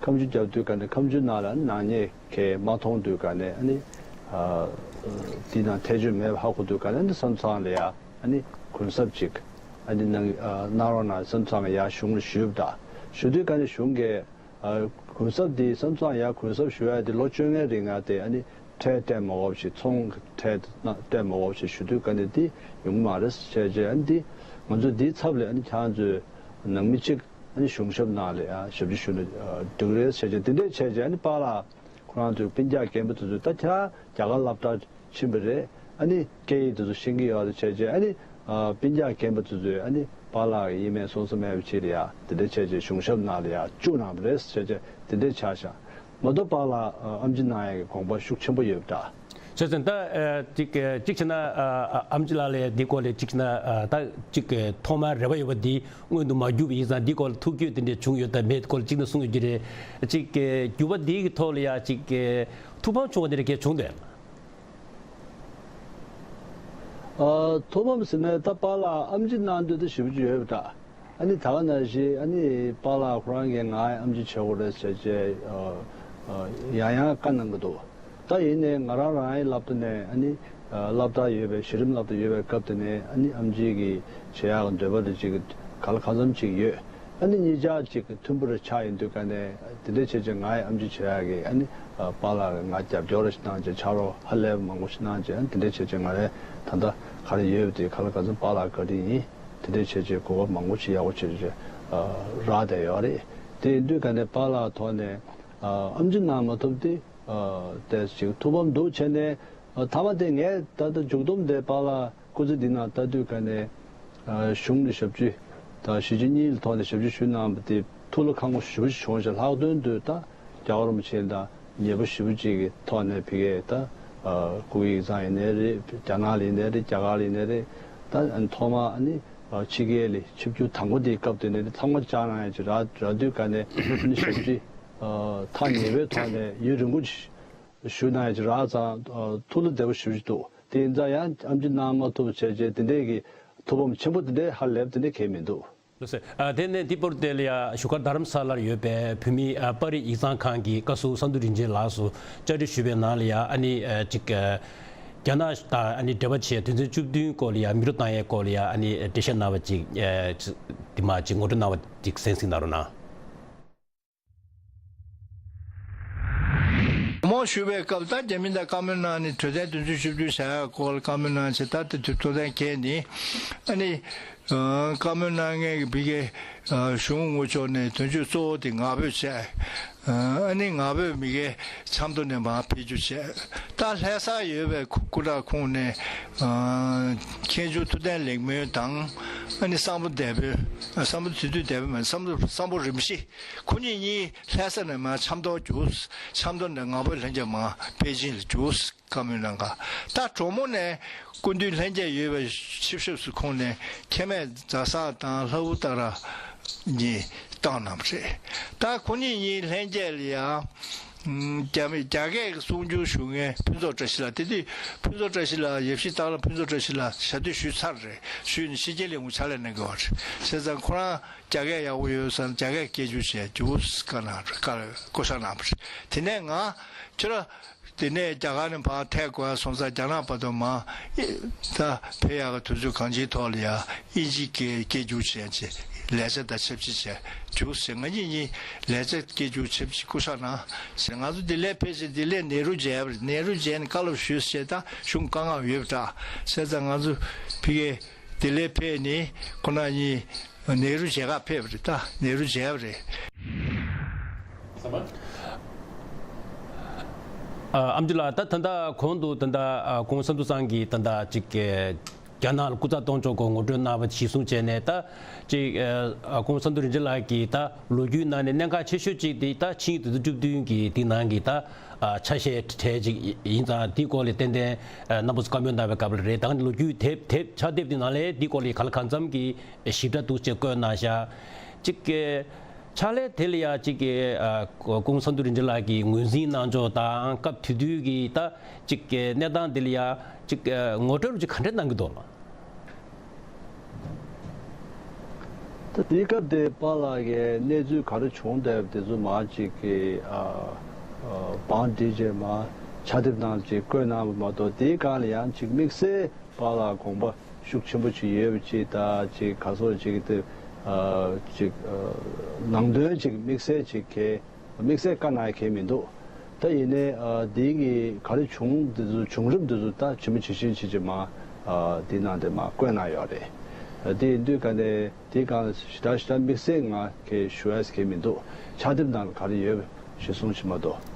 ཁ་མཆུ་བརྒྱབ་དུས་ག་ནས་ཁ་མཆུ་ནང་ལ་ཨ་ནི་ནག་ཉེས་གས་མ་མཐོང་དུས་ག་ནས་ཨ་ནི་ཨ་འདི་ནང་ཐེ་བྱུས་མེད་པ་ཧ་གོ་དུས་ག་ནས་ཨ་ནི་ས་མཚམས་ལ་ཡ་ཨ་ནི་གུན་གསབ་ཅིག་ཨ་ནི་གནང་ཨ་གནང་རོགས་གནང་ས་མཚམས་ལ་ཡ་གཞུང་ལ་ཞུས་པ་འདྲ། ཞུ་དུས་ག་ནས་གཞུང་གིས་ཨ་གུན་གསབ་འདི་ས་མཚམས་ཡར་གུན་གསབ་ཞུ་ཡ་དེ་ལོ་བཅོ་ལྔའི་རིང་ང་དེ་ཨ་ནི་ཁྲལ་སྤྲད་མ་དགོས་ཞེས་ཚོང་གི་ཁྲལ་སྤྲད་མ་དགོས་ཞེས་ཞུ་དུས་ག་ནས་འདི་ཡོང་གི་མ་རེད་བྱས་རྗེས་ཨ་ནི་འདི་ང་ཚོ་འདིའི་ཚབ་ལས་ཨ་ནི་ཁྱེད་རང་ཚོའི་ནང་མི་གཅིག་ཨ་ནི་གཞུང་ཞབས་ནང་ལ་ཡང་ཞབས་ཕྱི་ཞུ་ན་འགྲིག་གི་རེད་བྱས་རྗེས་འདི་འདྲས་བྱས་རྗེས་ཨ་ནི་པཱ་ལགས་ཁོ་རང་ཚོའི་སྤུན་ཀྱག་རྒན་པ་དེ་ཚོས་ད་ཁྱེད་རང་རྒྱ་གར་སློབ་གྲྭ་ཕྱིན་པ་རེད། ཨ་ནི་སྐད་ཡིག་དེ་ཚོ་ཤེས་ཀྱི་ཡོད་རེད་བྱས་རྗེས་ཨ་ནི་ཨ་སྤུན་ཀྱག་རྒན་པ་དེ་ཚོས་ཨ་ནི་པཱ་ལགས་ཀྱི་ཡིན་མེད་སོང་ས་མེད་པ་ཅིག་ལ་ཡ་དེ་འདྲ་བྱས་རྗེས་གཞུང་ཞབས་ནང་ལ་ཡ་བཅུག་གནང་བ་རེད་བྱས་རྗེས་དེ་འདྲ་ཆགས་ཤག་མ་གཏོགས་པཱ་ལགས་ཨ་ཨེམ་ཆི་གནང་ཡ་གི་དགོངས་པ་ཤུགས་ཆེན་པོ་ཡོད་པ་འདྲ། བྱས་ཙང་ད་ཨ་གཅིག་གཅིག་བྱས་ན་ཨ་ཨ་ཨེམ་ཆི་ལགས་ལ་འདི་སྐོར་ལ་གཅིག་བྱས་ན་ཨ་ད་གཅིག་ཐོག་མར་རེ་བ་ཡོད་པ་འདི་མངོན་དུ་མ་གྱུར་པ་ཡིན་ཙང་འདི་སྐོར་ལ་ཐུགས་སྐྱོ་དེ་འདྲ་བྱུང་ཡོད་དམ་མེད་སྐོར་ལ་གཅིག་ནས་གསུང་ཡོད་ཀྱི་རེད། གཅིག་འགྱུར་བ་འདི་གི་ཐོག་ལ་ཡ་གཅིག་ཐུགས་ཕམ་བྱུང་བ་དེ་འདྲ་གས་བྱུང་འདུག་ཨ་ཐུགས་ཕམ་ཟེར་ནས་ད་པཱ་ལགས་ཨེམ་ཆི་གནང་འདོད་དེ་ཞེ་པོ་ཅིག་ཡོད་པ་འདྲ། ཨ་ནི་ད་ག་ནང་བཞིན་ཨ་ནི་པཱ་ལགས་ཁོ་རང་གིས་ང་ཨེམ་ཆི་བྱེད་དགོས་རེད་ཟེར་བྱས་ཨ་ཨ་ཡང་ཡང་བཀའ་གནང་གི་འདུག་ད་ཡིན་ནའི་ང་རང་རང་ཨི་སློབ་གྲྭ་ནས་ཨ་ནི་ཨ་སློབ་གྲྭ་ཡོད་པའི་གཞི་རིམ་སློབ་གྲྭ་ཡོད་པའི་སྐབས་དེ་ནས་ཨ་ནི་ཨེམ་ཆི་གི་བྱེད་ཡག་གི་འདོད་པ་དེ་ཅིག་ག་ལ་གང་འཚམ་ཅིག་ཡོད། ཨ་ནི་གཉིས་ཆ་གཅིག་གི་མཐུན་པོ་རེ་ཆགས་ཡིན་དུས་ག་ནས་དེ་འདྲ་བྱས་རྗེས་ང་ཡི་ཨེམ་ཆི་བྱེད་ཡག་གི་ཨ་ནི་པཱ་ལགས་ཀྱིས་ང་རྒྱབ་སྐྱོར་རེ་ཞིག་གནང་རྗེས་ཕྱག་རོགས་ཧ་ལས་པ་མང་པོ་ཞིག་གནང་རྗེས་ཨ་ནི་དེ་འདྲ་བྱས་རྗེས་ང་རའི་ད་ལྟ་ག་རེ་ཡོད་པ་དེ་ག་ལ་ག་ཚོད་པཱ་ལགས་བཀའ་དྲིན་ཡིན། དེ་འདྲ་བྱས་རྗེས་གོ་སྐབས་མང་པོ་ཞིག་ཡག་པོ་བྱས་རྗེས་རག་བསྡད་ཡོད་རེད། དེ་ཡིན་དུས་ག་ནས་པཱ་ལགས་ཐོག་ནས་ཨེམ་ཆི་གནང་མ་ཐུབ་དེ་ཏོག་ཙམ་ཐུགས་ཕམ་འདུག་བྱས་ནས་མཐའ་མ་དེ་ངས་ད་ལྟ་མཇུག་བསྡོམས་དེ་པཱ་ལགས་སྐུ་ཚེ་འདི་ནང་ལྟ་དུས་ག་ནས་ གཞུང་ནས་ཞབས་ཕྱི་དང་གཞིས་བྱེས་གཉིས་ཀྱི་ཐོག་ནས་ཞབས་ཕྱི་ཞུས་གནང་བ་དེ་ཐུགས་ལ་ཁག་པོ་ཞེ་པོ་ཞིག་བྱུང་ཞིང་། ལྷག་དོན་དུ་ད་རྒྱལ་བ་རིན་པོ་ཆེ་དང་ཉེ་པོ་ཞེ་པོ་ཅིག་གི་ཐོག་ནས་ཕ་གིའི་ད་ཨ་སྐུ་ཡིག་ཚང་ཡིན་ནའི་རེད། རྒྱ་ནག་ལ་ཡིན་ནའི་རེད། རྒྱ་གར་ལ་ཡིན་ནའི་རེད། ད་ཨ་ནི་ཐོག་མ་ཨ་ནི་ཨ་ཕྱི་རྒྱལ་ལ་ཆིབས་བསྒྱུར་དང་པོ་དེའི་སྐབས་དེ་ནས་ཚང་མ་བཅར་གནང་ཡ་ཅིག་རག་རག་དུས་ག་ནས་ཨ་ནི་ཞབས་ཕྱི་ཨ་ཐག་ཉེ་པོའི་ཐོག་ནས་ཡུན་རིང་པོ་ཞིག་ཞུས་གནང་ཡ་ཅིག་རག་ཙང་། ཨ་ཐུགས་ལ་བདེ་པོ་ཞེ་པོ་ཅིག་འདུག་དེ་ཡིན་ཙང་ཡང་ཨེམ་ཆི་གནང་མ་ཐུབ་བྱས་རྗེས་དེ་འདྲས་ཀྱི་ཐུགས་ཕམ་ཆེན་པོ་དེ་འདྲས་ཧ་ལས་པ་དེ་འདྲས་གང་ཡང་མི་འདུག་ལགས་སོ། ཨ་དེ་ནས་འདི་བར་དེ་ལ་ཡ་བཞུགས་སྒར་རྡ་རམ་ས་ལར་ཡོད་པའི་བོད་མིའི་ཨ་པར་རིས་ཡིག་ཚང་ཁང་གི་བཀའ་ཟུར་བསམ་གྲུབ་རིན་ཆེན་ལགས་སུ་བཅར་འདྲི་ཞུས་པའི་ནང་ལ་ཡ། ཨ་ནི་ཨ་ཅིག་ཨ་རྒྱ་ནག་དང་ཨ་ནི་འབྲེལ་བ་བྱས་དོན་ཚན་བཅུ་བདུན་སྐོར་ལ་ཡ་མིང་རུས་བཏང་ཡས་སྐོར་ལ་ཡ། ཨ་ནི་འགྲེལ་བཤད་གནང་བ་ཅིག་ཨ་ཅིག་དེ་མ་ཅིག་ངོ་སྤྲོད་གནང་བ་ཅིག་གསན་གཟིགས་གནང་རོགས་གནང་། མོ་ཞུ་བའི་སྐབས་ད་རྒྱ་མི་དང་བཀའ་མོལ་གནང་ནས་གྲོས་དོན་དོན་ཚན་བཅུ་བདུན་བྱ་ཡག་སྐོར་ལ་བཀའ་མོལ་གནང་བྱས། ད་ལྟ་དུས་ཐོག་ཐན་ཁེལ་ནི་ཨ་ནི་ཨ་བཀའ་མོལ་གནང་མཁན་གྱི་ཕ་གིའི་ཨ་གཞུང་དངོས་ཕྱོགས་ནས་དོན་གཅོད་གཙོ་བོ་དེ་ང་ཕོད་བྱས། ཨ་ནི་ང་ཕོད་མ་གིའི་ཆབ་མདོ་ནས་མར་ཕེབས་རྒྱུ་བྱས། ད་ལྷ་སར་ཡོད་པའི་སྐུ་སྐུ་དྲག་ཁོངས་ནས་ཨ་མཁན་ཆུང་ཐུབ་བསྟན་ལེགས་སྨོན་དང་། ཨ་ནི་སམ་བྷོ་བདེ་སྨོན། སམ་བྷོ་དེ་དུས་བདེ་སྨོན་མ་རེད། སམ་བྷོ་སམ་བྷོ་རིམ་བཞི། ཁོ་གཉིས་གཉིས་ལྷ་ས་ནས་མར་ཆབ་མདོར་རྒྱུགས། ཆབ་མདོ་ནས་ང་ཕོད་ལྷན་རྒྱས་མར་པེ་ཅིང་ལ་རྒྱུགས། བཀའ་མོལ་གནང་ག་ད་གྲོ་མོ་ནས་སྐུ་མདུན་ལྷན་རྒྱས་ཡོད་པའི་ཆིབས་ཞབས་སུ་ཁོངས་ནས་ཁེ་མེད་རྫ་སར་དང་ལྷ་བུ་ཏ་ར་གཉིས་བཏང་གནང་བ་རེད། ད་ཁོ་གཉིས་གཉིས་ལྷན་རྒྱས་ལ་ཡང་རྒྱ་མི་རྒྱ་སྐད་ཀྱི་གསུང་སྒྱུར་ཞུ་མཁན་ཕུན་ཚོགས་བཀྲ་ཤིས་ལགས། དེ་དུས་ཕུན་ཚོགས་བཀྲ་ཤིས་ལགས་ཡབ་གཞིས་སྟག་ལ་ཕུན་ཚོགས་བཀྲ་ཤིས་ལགས་ཞལ་འདེབས་ཞུས་ཚར་རེད། ཞུས་ནས་ཕྱི་རྒྱལ་ལས་ཁུངས་ཕྱག་ལས་གནང་གི་ཡོད་རེད། བྱས་ཙང་ཁོ་རང་རྒྱ་སྐད་ཡག་པོ་ཡོད་ཙང་རྒྱ་སྐད་སྐད་སྒྱུར་བྱས་རྒྱུགས་བཀའ་གནང་རེད། བཀའ་བསྐོ་བཞག་གནང་བ་རེད། དེ་ནས་ང་ཁྱོད་ར་དེ་ནས་རྒྱ་གར་ནས་ཕར་ཐད་དགོས་སོང་ཙང་རྒྱ་ནག་བར་དུ་མར་ཨེ་ད་ཕེབས་ཡག་གི་དུས་ཚོད་གང་ཅིའི་ཐོག་ལ་ཡ་དབྱིན་ཇིའི་སྐད་སྐད་སྒྱུར་བྱས་བྱས་ལས་བྱ་དང་ཆབས་ཅིག་བྱས་རྒྱུགས་བྱས། ང་གཉིས་གཉིས་ལས་བྱ་སྐད་སྒྱུར་ཆབས་ཅིག་བསྐོ་བཞག་གནང་བྱས། ང་ཚོ་ལྡི་ལིར་ཕེབས་བྱས་ལྡི་ལིར་ནེ་རུ་མཇལ་བ་རེད། ནེ་རུ་མཇལ་ནས་བཀའ་སློབ་ཞུས་བྱས། ད་གཞུང་དཀའ་ངལ་ཡོད་པ་འདྲ། བྱས་ཙང་ང་ཚོ་ཕ་གིར་ལྡི་ལིར་ཕེབས་ནས་ཁོ་ན་གཉིས་ནེ་རུ་མཇལ་ཁར་ཕེབས་པ་རེད། ད་ནེ་རུ་མཇལ་བ་རེད། ཨ་ཨེམ་ཆི་ལགས། ད་ད་ལྟ་གོང་དུ་ད་ལྟ་ཨ་སྐུ་ངོ་བསམ་གྲུབ་ཚང་གིས་ད་ལྟ་ཅིག་གི་རྒྱ་ནག་ལ་སྐུ་ཚབ་གཏོང་ཕྱོགས་སྐོར་ངོ་སྤྲོད་གནང་བ་གཞིར་བཟུང་བྱས་ནས། ད་ཅིག་ཨ་སྐུ་ངོ་བསམ་གྲུབ་རིན་ཆེན་ལགས་ཀྱིས་ད་ལོ་རྒྱུས་ནང་ནས་གནད་འགག་ཆེ་ཤོས་ཅིག་དེ་ད་ཆིངས་ཡིག་དོན་ཚན་བཅུ་བདུན་གྱི་དེ་ནང་གི་ད་ཨ་ཆ་ཤས་གྲས་ཅིག་ཡིན་ཙང་། དེའི་སྐོར་ལ་ཏན་ཏན་ཨ་རྣམ་པ་ཚོ་བཀའ་མོལ་གནང་བའི་སྐབས་ལ་རེད། ད་ལོ་རྒྱུས་དེབ་དེབ་ཕྱག་དེབ་དེ་ནང་ལ་དེའི་སྐོར་ལ་གང་ལ་གང་འཚམ་གྱི་ཞིབ་ཕྲ་འདུག་ཅེས་བཀོད་གནང་ཤག་ཅིག་གི་ཕྱག་ལས་དེ་ལ་ཡ་ཅིག་གི་ཨ་སྐུ་ངོ་བསམ་གྲུབ་རིན་ཆེན་ལགས་ཀྱིས་ངོས་འཛིན་གནང་ཕྱོགས་དང་། སྐབས་དེ་དུས་ཀྱི་ད་ཅིག་གི་གནས་སྟངས་དེ་ལ་ཡ་ཅིག་གི་ངོ་སྤྲོད་རུ་ཅིག་ག་འདྲས་གནང་གི་འདུག་ལགས། ད་དེའི་སྐབས་དེ་པཱ་ལགས་ཀྱིས་གནས་ཚུལ་ག་རེ་བྱུང་བསྡད་པ་དེ་ཚོ་མར་ཅིག་གི་ཨ་ཨ་བང་བསྒྲིགས་བྱས་མར་ཕྱག་དེབ་ནང་ཅིག་བཀོད་གནང་བ་མ་གཏོགས། དེའི་སྒང་ལ་ཡང་ཅིག་དམིགས་བསལ་པཱ་ལགས་དགོངས་པ་ཤུགས་ཆེན་པོ་ཅིག་ཡོད་པ་ཅིག་དང་། ཅིག་ག་སོགས་ཅིག་དེ་ཨ་ཅིག་ཨ་ནང་དོན་ཅིག་དམིགས་བསལ་ཅིག་གི་དམིགས་བསལ་བཀའ་གནང་ཡ་གང་ཡང་མི་འདུག་ད་ཡིན་ནའི་ཨ་དེ་གི་ག་རེ་བྱུང་དེ་ཚོ་བྱུང་རིམ་དེ་ཚོ་ད་ཇི་མ་ཇི་བཞིན་བྱས་བྱས་མར་ཨ་དེ་ནང་དེ་མར་བཀོད་གནང་ཡོད་རེད། ཨ་དེ་ཡིན་དུས་ག་ནས་དེའི་སྒང་ཞེ་དྲག་ཞེ་དྲག་དམིགས་བསལ་ང་གི་ཞུ་ཡ་གང་ཡང་མི་འདུག་ཕྱག་དེབ་ནང་ལ་ག་རེ་ཡོད་པ་གཞིར་བཟུང་བྱས་མ་གཏོགས།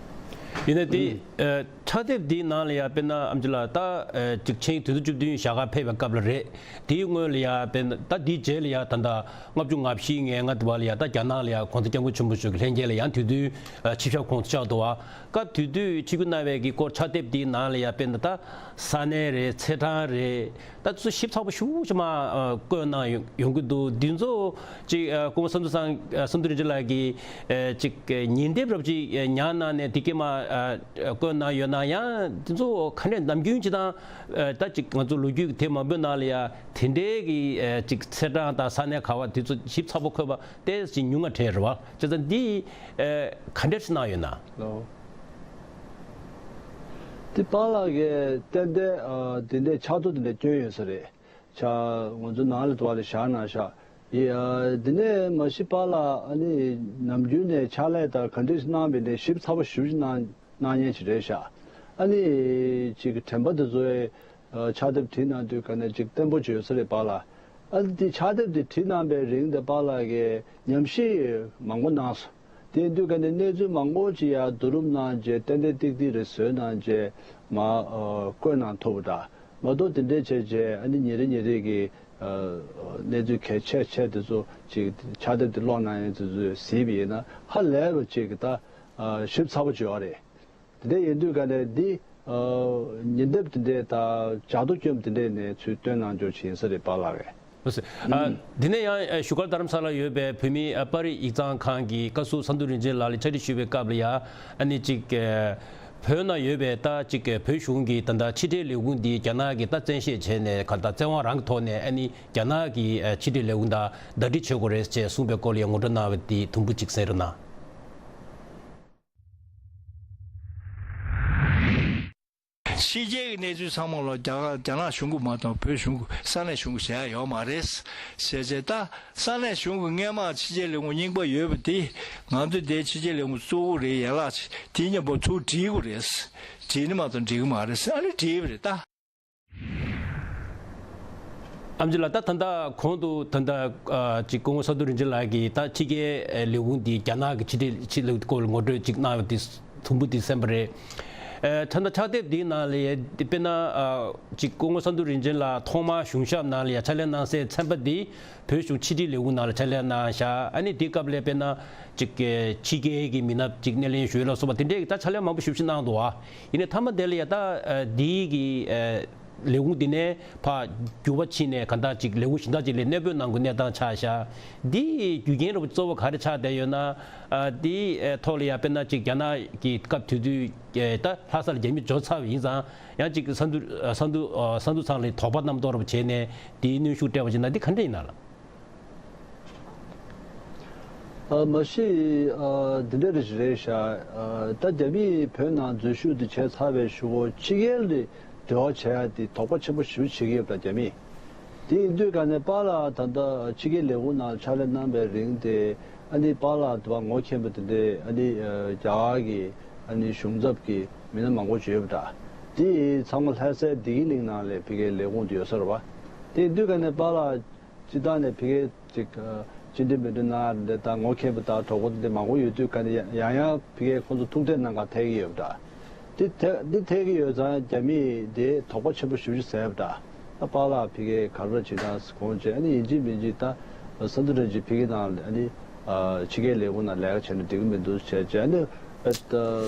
ཡིན་ནའི་དེ་ཨ་ཕྱག་དེབ་འདིའི་ནང་ལ་ཡ་དཔེར་ན་ཨེམ་ཆི་ལགས་ད་ཨ་ཅིག་ཆིངས་ཡིག་དོན་ཚན་བཅུ་བདུན་བཞག་ག་ཕེབས་པའི་སྐབས་ལ་རེད། དེའི་སྔོན་ལ་ཡ་དཔེར་ན་ད་དེའི་རྗེས་ལ་ཡ་ད་ལྟ་ལྔ་བཅུ་ང་བཞི་ང་ལྔ་དེ་བར་ལ་ཡ་ད་རྒྱ་ནག་ལ་ཡ་གོང་ས་སྐྱབས་མགོན་ཆེན་པོ་མཆོག་གི་ལྷན་རྒྱས་ལ་ཡང་དེ་དུས་ཨ་ཆིབས་ཞབས་ཁོངས་སུ་བཅར་འདུག་བ། སྐབས་དེ་དུས་ཆིབས་བསྒྱུར་གནང་བའི་གི་སྐོར་ཕྱག་དེབ་དེའི་ནང་ལ་ཡ་དཔེར་ན་ད་ས་གནས་རེད། ཚེས་གྲངས་རེད། ད་དེ་ཚོ་ཞིབ་ཚགས་པོ་ཞེ་པོ་ཅིག་མར་ཨ་བཀོད་གནང་ཡོང་ཡོང་གི་འདུག་དེ་ཚོ་ཅིག་ཨ་སྐུ་ངོ་བསམ་གྲུབ་ཚང་ཨ་བསམ་གྲུབ་རིན་ཆེན་ལགས་ཀྱིས་ཨ་ཅིག་ཉིན་དེབ་རབ་ཅིག་ཨ་ཉར་གནང་ནས་དེ་གའི་མར་ཨ་བཀོད་གནང་ཡོད་ན་ཡང་། དེ་ཚོ་ག་འདྲས་ནམ་རྒྱུན་ཅིག་དང་ཨ་ད་ཅིག་ང་ཚོ་ལོ་རྒྱུས་ཀྱི་དེབ་མང་པོའི་ནང་ལ་ཡ་དེ་འདྲའི་གི་ཨ་ཅིག་ཚེས་གྲངས་དང་ས་གནས་ག་བ་དེ་ཚོ་ཞིབ་ཚགས་པོ་འཁོད་པ་ཏོག་ཙམ་ཉུང་ང་དྲགས་རེད་བ། བྱས་ཙང་འདི་ཨ་ག་འདྲས་གནང་ཡོད་ན། ལོ། དེ་པཱ་ལགས་ཀྱིས་ཏན་ཏན་ཨ་དེ་འདྲའི་ཕྱག་ཐོ་དེ་འདྲ་བསྐྱོན་ཡོད་ས་རེད། ཕྱག་ང་ཚོ་ནང་ལ་དུ་བ་ལ་བཞག་གནང་ཤག་ཡི་ཨ་དེ་ནས་མ་གཞི་པཱ་ལགས་ཨ་ནི་ནམ་རྒྱུན་ནས་ཕྱག་ལས་དང་ག་འདྲས་གནང་བའི་འདྲ་ཞིབ་ཚགས་པོ་ཞེ་པོ་ཅིག་གནང་གནང་མཁན་ཅིག་རེད་ཤག་ཨ་ནི་ཅིག་དྲན་པ་དེ་ཚོའི་ཨ་ཕྱག་དེབ་བྲིས་གནང་དུས་ག་ནས་ཅིག་བརྟན་པོ་ཅིག་ཡོད་ས་རེད་པཱ་ལགས། ཨ་ནི་དེ་ཕྱག་དེབ་དེ་བྲིས་གནང་པའི་རིང་དེ་པཱ་ལགས་ཀྱིས་ཉམས་ཞིབ་མང་པོ་གནང་སོང་། དེ་ཡིན་དུས་ག་ནས་གནས་ཚུལ་མང་པོ་ཅིག་ཡར་བསྡུ་རུབ་གནང་རྗེས་ཏན་ཏན་ཏིག་ཏིག་རེ་བཟོས་གནང་རྗེས་མར་ཨ་བཀོད་གནང་ཐུབ་པ་འདྲ། མ་གཏོགས་དེ་འདྲའི་བྱས་བྱས་ཨ་ནི་ཉིན་རེ་ཉིན་རེ་གི་གནས་ཚུལ་གལ་ཆེ་ཆེ་དེ་ཚོ་ཅིག་ཕྱག་དེབ་དེ་ཀློག་གནང་ཡས་དེ་ཚོ་གཟིགས་པ་ཡིན་ན་ཧ་ལས་པ་ཅིག་གི་ད་ཞིབ་ཚགས་པོ་བྱས་ཡོད་རེད། དེ་འདྲ་ཡིན་དུས་ག་ནས་འདི་ཉེ་འདབས་དེ་འདྲའི་ད་ལྗགས་རྡོ་སྐྱོན་དེ་འདྲའི་ནས་ཚུར་བཏོན་གནང་རྒྱུ་ཅིག་ཡིན་ས་རེད་པཱ་ལགས། ཨ། འདི་ནས་ཡང་བཞུགས་སྒར་རྡ་རམ་ས་ལར་ཡོད་པའི་བོད་མིའི་པར་རིས་ཡིག་ཚང་ཁང་གི་བཀའ་ཟུར་ས་འདུ་རིན་ཆེན་ལགས་ལ་ཕྱག་བྲིས་ཞུ་བའི་སྐབས་ལ་ཡང་ཨ་ནི་ཅིག་བོད་ནང་ཡོད་པའི་ད་ཅིག་བོད་གཞུང་གི་ད་ལྟ་ཕྱི་འབྲེལ་ལས་ཁུངས་འདི་རྒྱ་ནག་གིས་ད་བཙན་ཤེད་བྱས་ནས་ག་ད་བཙན་དབང་རང་གི་ཐོག་ནས་ཨ་ནི་རྒྱ་ནག་གི་ཕྱི་འབྲེལ་ལས་ཁུངས་དང་ཟླ་སྒྲིལ་བྱེད་དགོས་རེད་ཅེས་གསུངས་པའི་སྐོར་ལ་ཡང་ངོ་སྤྲོད་གནང་བ་འདི་དུམ་བུ་གཅིག་གསན་རོགས་གནང་། ཕྱི་རྒྱལ་གྱི་གནས་ཚུལ་ཚང་མ་ལ་རྒྱ་གར་རྒྱ་ནག་གཞུང་གིས་མ་གཏོགས་བོད་གཞུང་གིས་ས་གནས་གཞུང་གིས་བྱས་ཡོད་མ་རེད། བྱས་རྗེས་ད་ས་གནས་གཞུང་གིས་སྔས་མ་ཕྱི་རྒྱལ་ལས་ཁུངས་རྙིང་པ་ཡོད་པ་དེ་ང་ཚོས་དེ་ཕྱི་རྒྱལ་ལས་ཁུངས་བཙུགས་དགོས་རེད། ཡན་ལག་དེ་མཉམ་པོ་ཚུར་སྒྲིལ་དགོས་རེད། སྒྲིལ་ནི་མ་གཏོགས་འགྲིག་གི་མ་རེད། ཨ་ནི་སྒྲིལ་བ་རེད་ད། ཨམ་ཆི་ལགས། ད་ད་ལྟ་གོང་དུ་ད་ལྟ་ཨ་ཅིག་སྐུ་ངོ་ས་འདུ་རིན་ཆེན་ལགས་ཀྱིས་ད་ཕྱི་རྒྱལ་ལས་ཁུངས་འདི་རྒྱ་ནག་གི་ཕྱི་འབྲེལ་ཕྱི་ལས་སྐོར་ལ་ངོ་སྤྲོད་ཅིག་གནང་བ་དེ་དུམ་བུ་དེ་གསན་པ་རེད། ཨ་ད་ལྟ་ཕྱག་དེབ་འདིའི་ནང་ལ་དཔེར་ན་ཨ་ཅིག་སྐུ་ངོ་ས་འདུ་རིན་ཆེན་ལགས་ཐོག་མར་གཞུང་ཞབས་ནང་ལ་ཡ་ཕྱག་ལས་གནང་སའི་ཚན་པ་འདི་བོད་གཞུང་ཕྱི་འབྲེལ་ལས་ཁུངས་ནང་ལ་ཕྱག་ལས་གནང་བཞག་ཨ་ནི་དེའི་སྐབས་ལ་དཔེར་ན་ཅིག་ཕྱི་རྒྱལ་གྱི་མི་སྣ་ཅིག་སྣེ་ལེན་ཞུས་ལ་སོགས་པ་དེ་འདྲའི་ད་ཕྱག་ལས་མང་པོ་ཞེ་པོ་ཅིག་གནང་འདུག་ཨ་ཡིན་ནའི་མཐའ་མ་དེ་ལ་ཡ་ད་ཨ་འདིའི་གི་ཨ་ལས་ཁུངས་འདི་ནས་ཕར་འགྱུར་བ་ཕྱིན་ནས་གང་ལྟར་ཅིག་ལས་ཁུངས་གཞན་དག་ཅིག་ལ་གནས་སྤོས་གནང་དགོས་གནས་སྟངས་ཆགས་ཤག་འདིའི་རྒྱུ་རྐྱེན་རུ་གཙོ་བོ་ག་རེ་ཆགས་བསྡད་ཡོད་ན། ཨ་འདིའི་ཨ་ཐོག་ལ་ཡང་དཔེར་ན་ཅིག་རྒྱ་ནག་གི་སྐབས་དེ་དུས་ཨ་ད་ལྷ་ས་ལ་རྒྱ་མི་འབྱོར་ཚར་བ་ཡིན་ཙང་ཡང་ཅིག་ས་འདུ་ཨ་ས་འདུ་ཨ་ས་འདུ་ཚང་ལ་དོགས་པ་རྣམ་རྟོག་རུ་བྱས་ནས་འདིའི་གནོན་ཤུགས་སྤྲད་པ་ཅིག་ན་འདི་ག་འདྲ་ཡིན་ན་ལགས། ཨ་མ་གཞི་ཨ་འདི་འདྲ་རེ་ཞིག་རེད་ཤག་ཨ་ད་རྒྱ་མིས་བོད་ནང་འཛུལ་ཞུགས་འདི་བྱས་ཚར་བའི་གཞུག་གུ་ཕྱི་རྒྱལ་ལ་འབྲེལ་བ་བྱེད་ཡ་འདི་དོགས་པ་ཆེན་པོ་ཞེ་པོ་བྱེད་ཀྱི་ཡོད་པ་རྒྱ་མིས། དེ་ཡིན་དུས་ག་ནས་པཱ་ལགས་ད་ལྟ་ཕྱི་རྒྱལ་ལས་ཁུངས་ནང་ཕྱག་ལས་གནང་བའི་རིང་དེ་ཨ་ནི་པཱ་ལགས་དུ་བ་ངོ་མཁྱེན་པ་དེ་འདྲས་ཨ་ནི་ཨ་རྒྱ་གར་གྱི་ཨ་ནི་གཞུང་ཚབ་ཀྱི་མི་སྣ་མང་པོ་ཅིག་ཡོད་པ་འདྲ། དེ་ཚང་མ་ལྷ་སའི་བདེ་སྐྱིད་གླིང་ནང་ལ་ཕ་གིའི་ལས་ཁུངས་དེ་ཡོད་ས་རེད་བ། དེ་ཡིན་དུས་ག་ནས་པཱ་ལགས་སྤྱིར་བཏང་ནས་ཕ་གིའི་ཅིག་ཨ་སྤྱི་འཐུས་མི་འདུག་ན་འདི་དང་ངོ་མཁྱེན་པ་དང་གྲོགས་པོ་འདི་མང་པོ་ཡོད་དུས་ག་ནས་ཡང་ཡང་ཕ་གིའི་ཁོང་ཚོ་ཐུག་འཕྲད་གནང་གར་ཐད་ཀྱི་ཡོད་པ་འདྲ། འདི་ཐད་འདི་ཐད་ཀྱི་ཡོད་ཙང་རྒྱ་མིས་འདི་དོགས་པ་ཆེན་པོ་ཞེ་པོ་ཅིག་ཟ་ཡོད་པ་འདྲ། ད་པཱ་ལགས་ཕ་གིའི་ག་རེ་བྱེད་སྟངས་གོང་བྱས་ཨ་ནི་ཡིན་གཅིག་མིན་གཅིག་ད་ས་འདུ་རིན་ཆེན་ཕ་གི་ནང་ཨ་ནི་ཕྱི་རྒྱལ་ལས་ཁུངས་ནང་ལས་ཀ་བྱས་ན་འགྲིག་གི་མི་འདུག་བྱས་བྱས་ཨ་ནི་བཙན་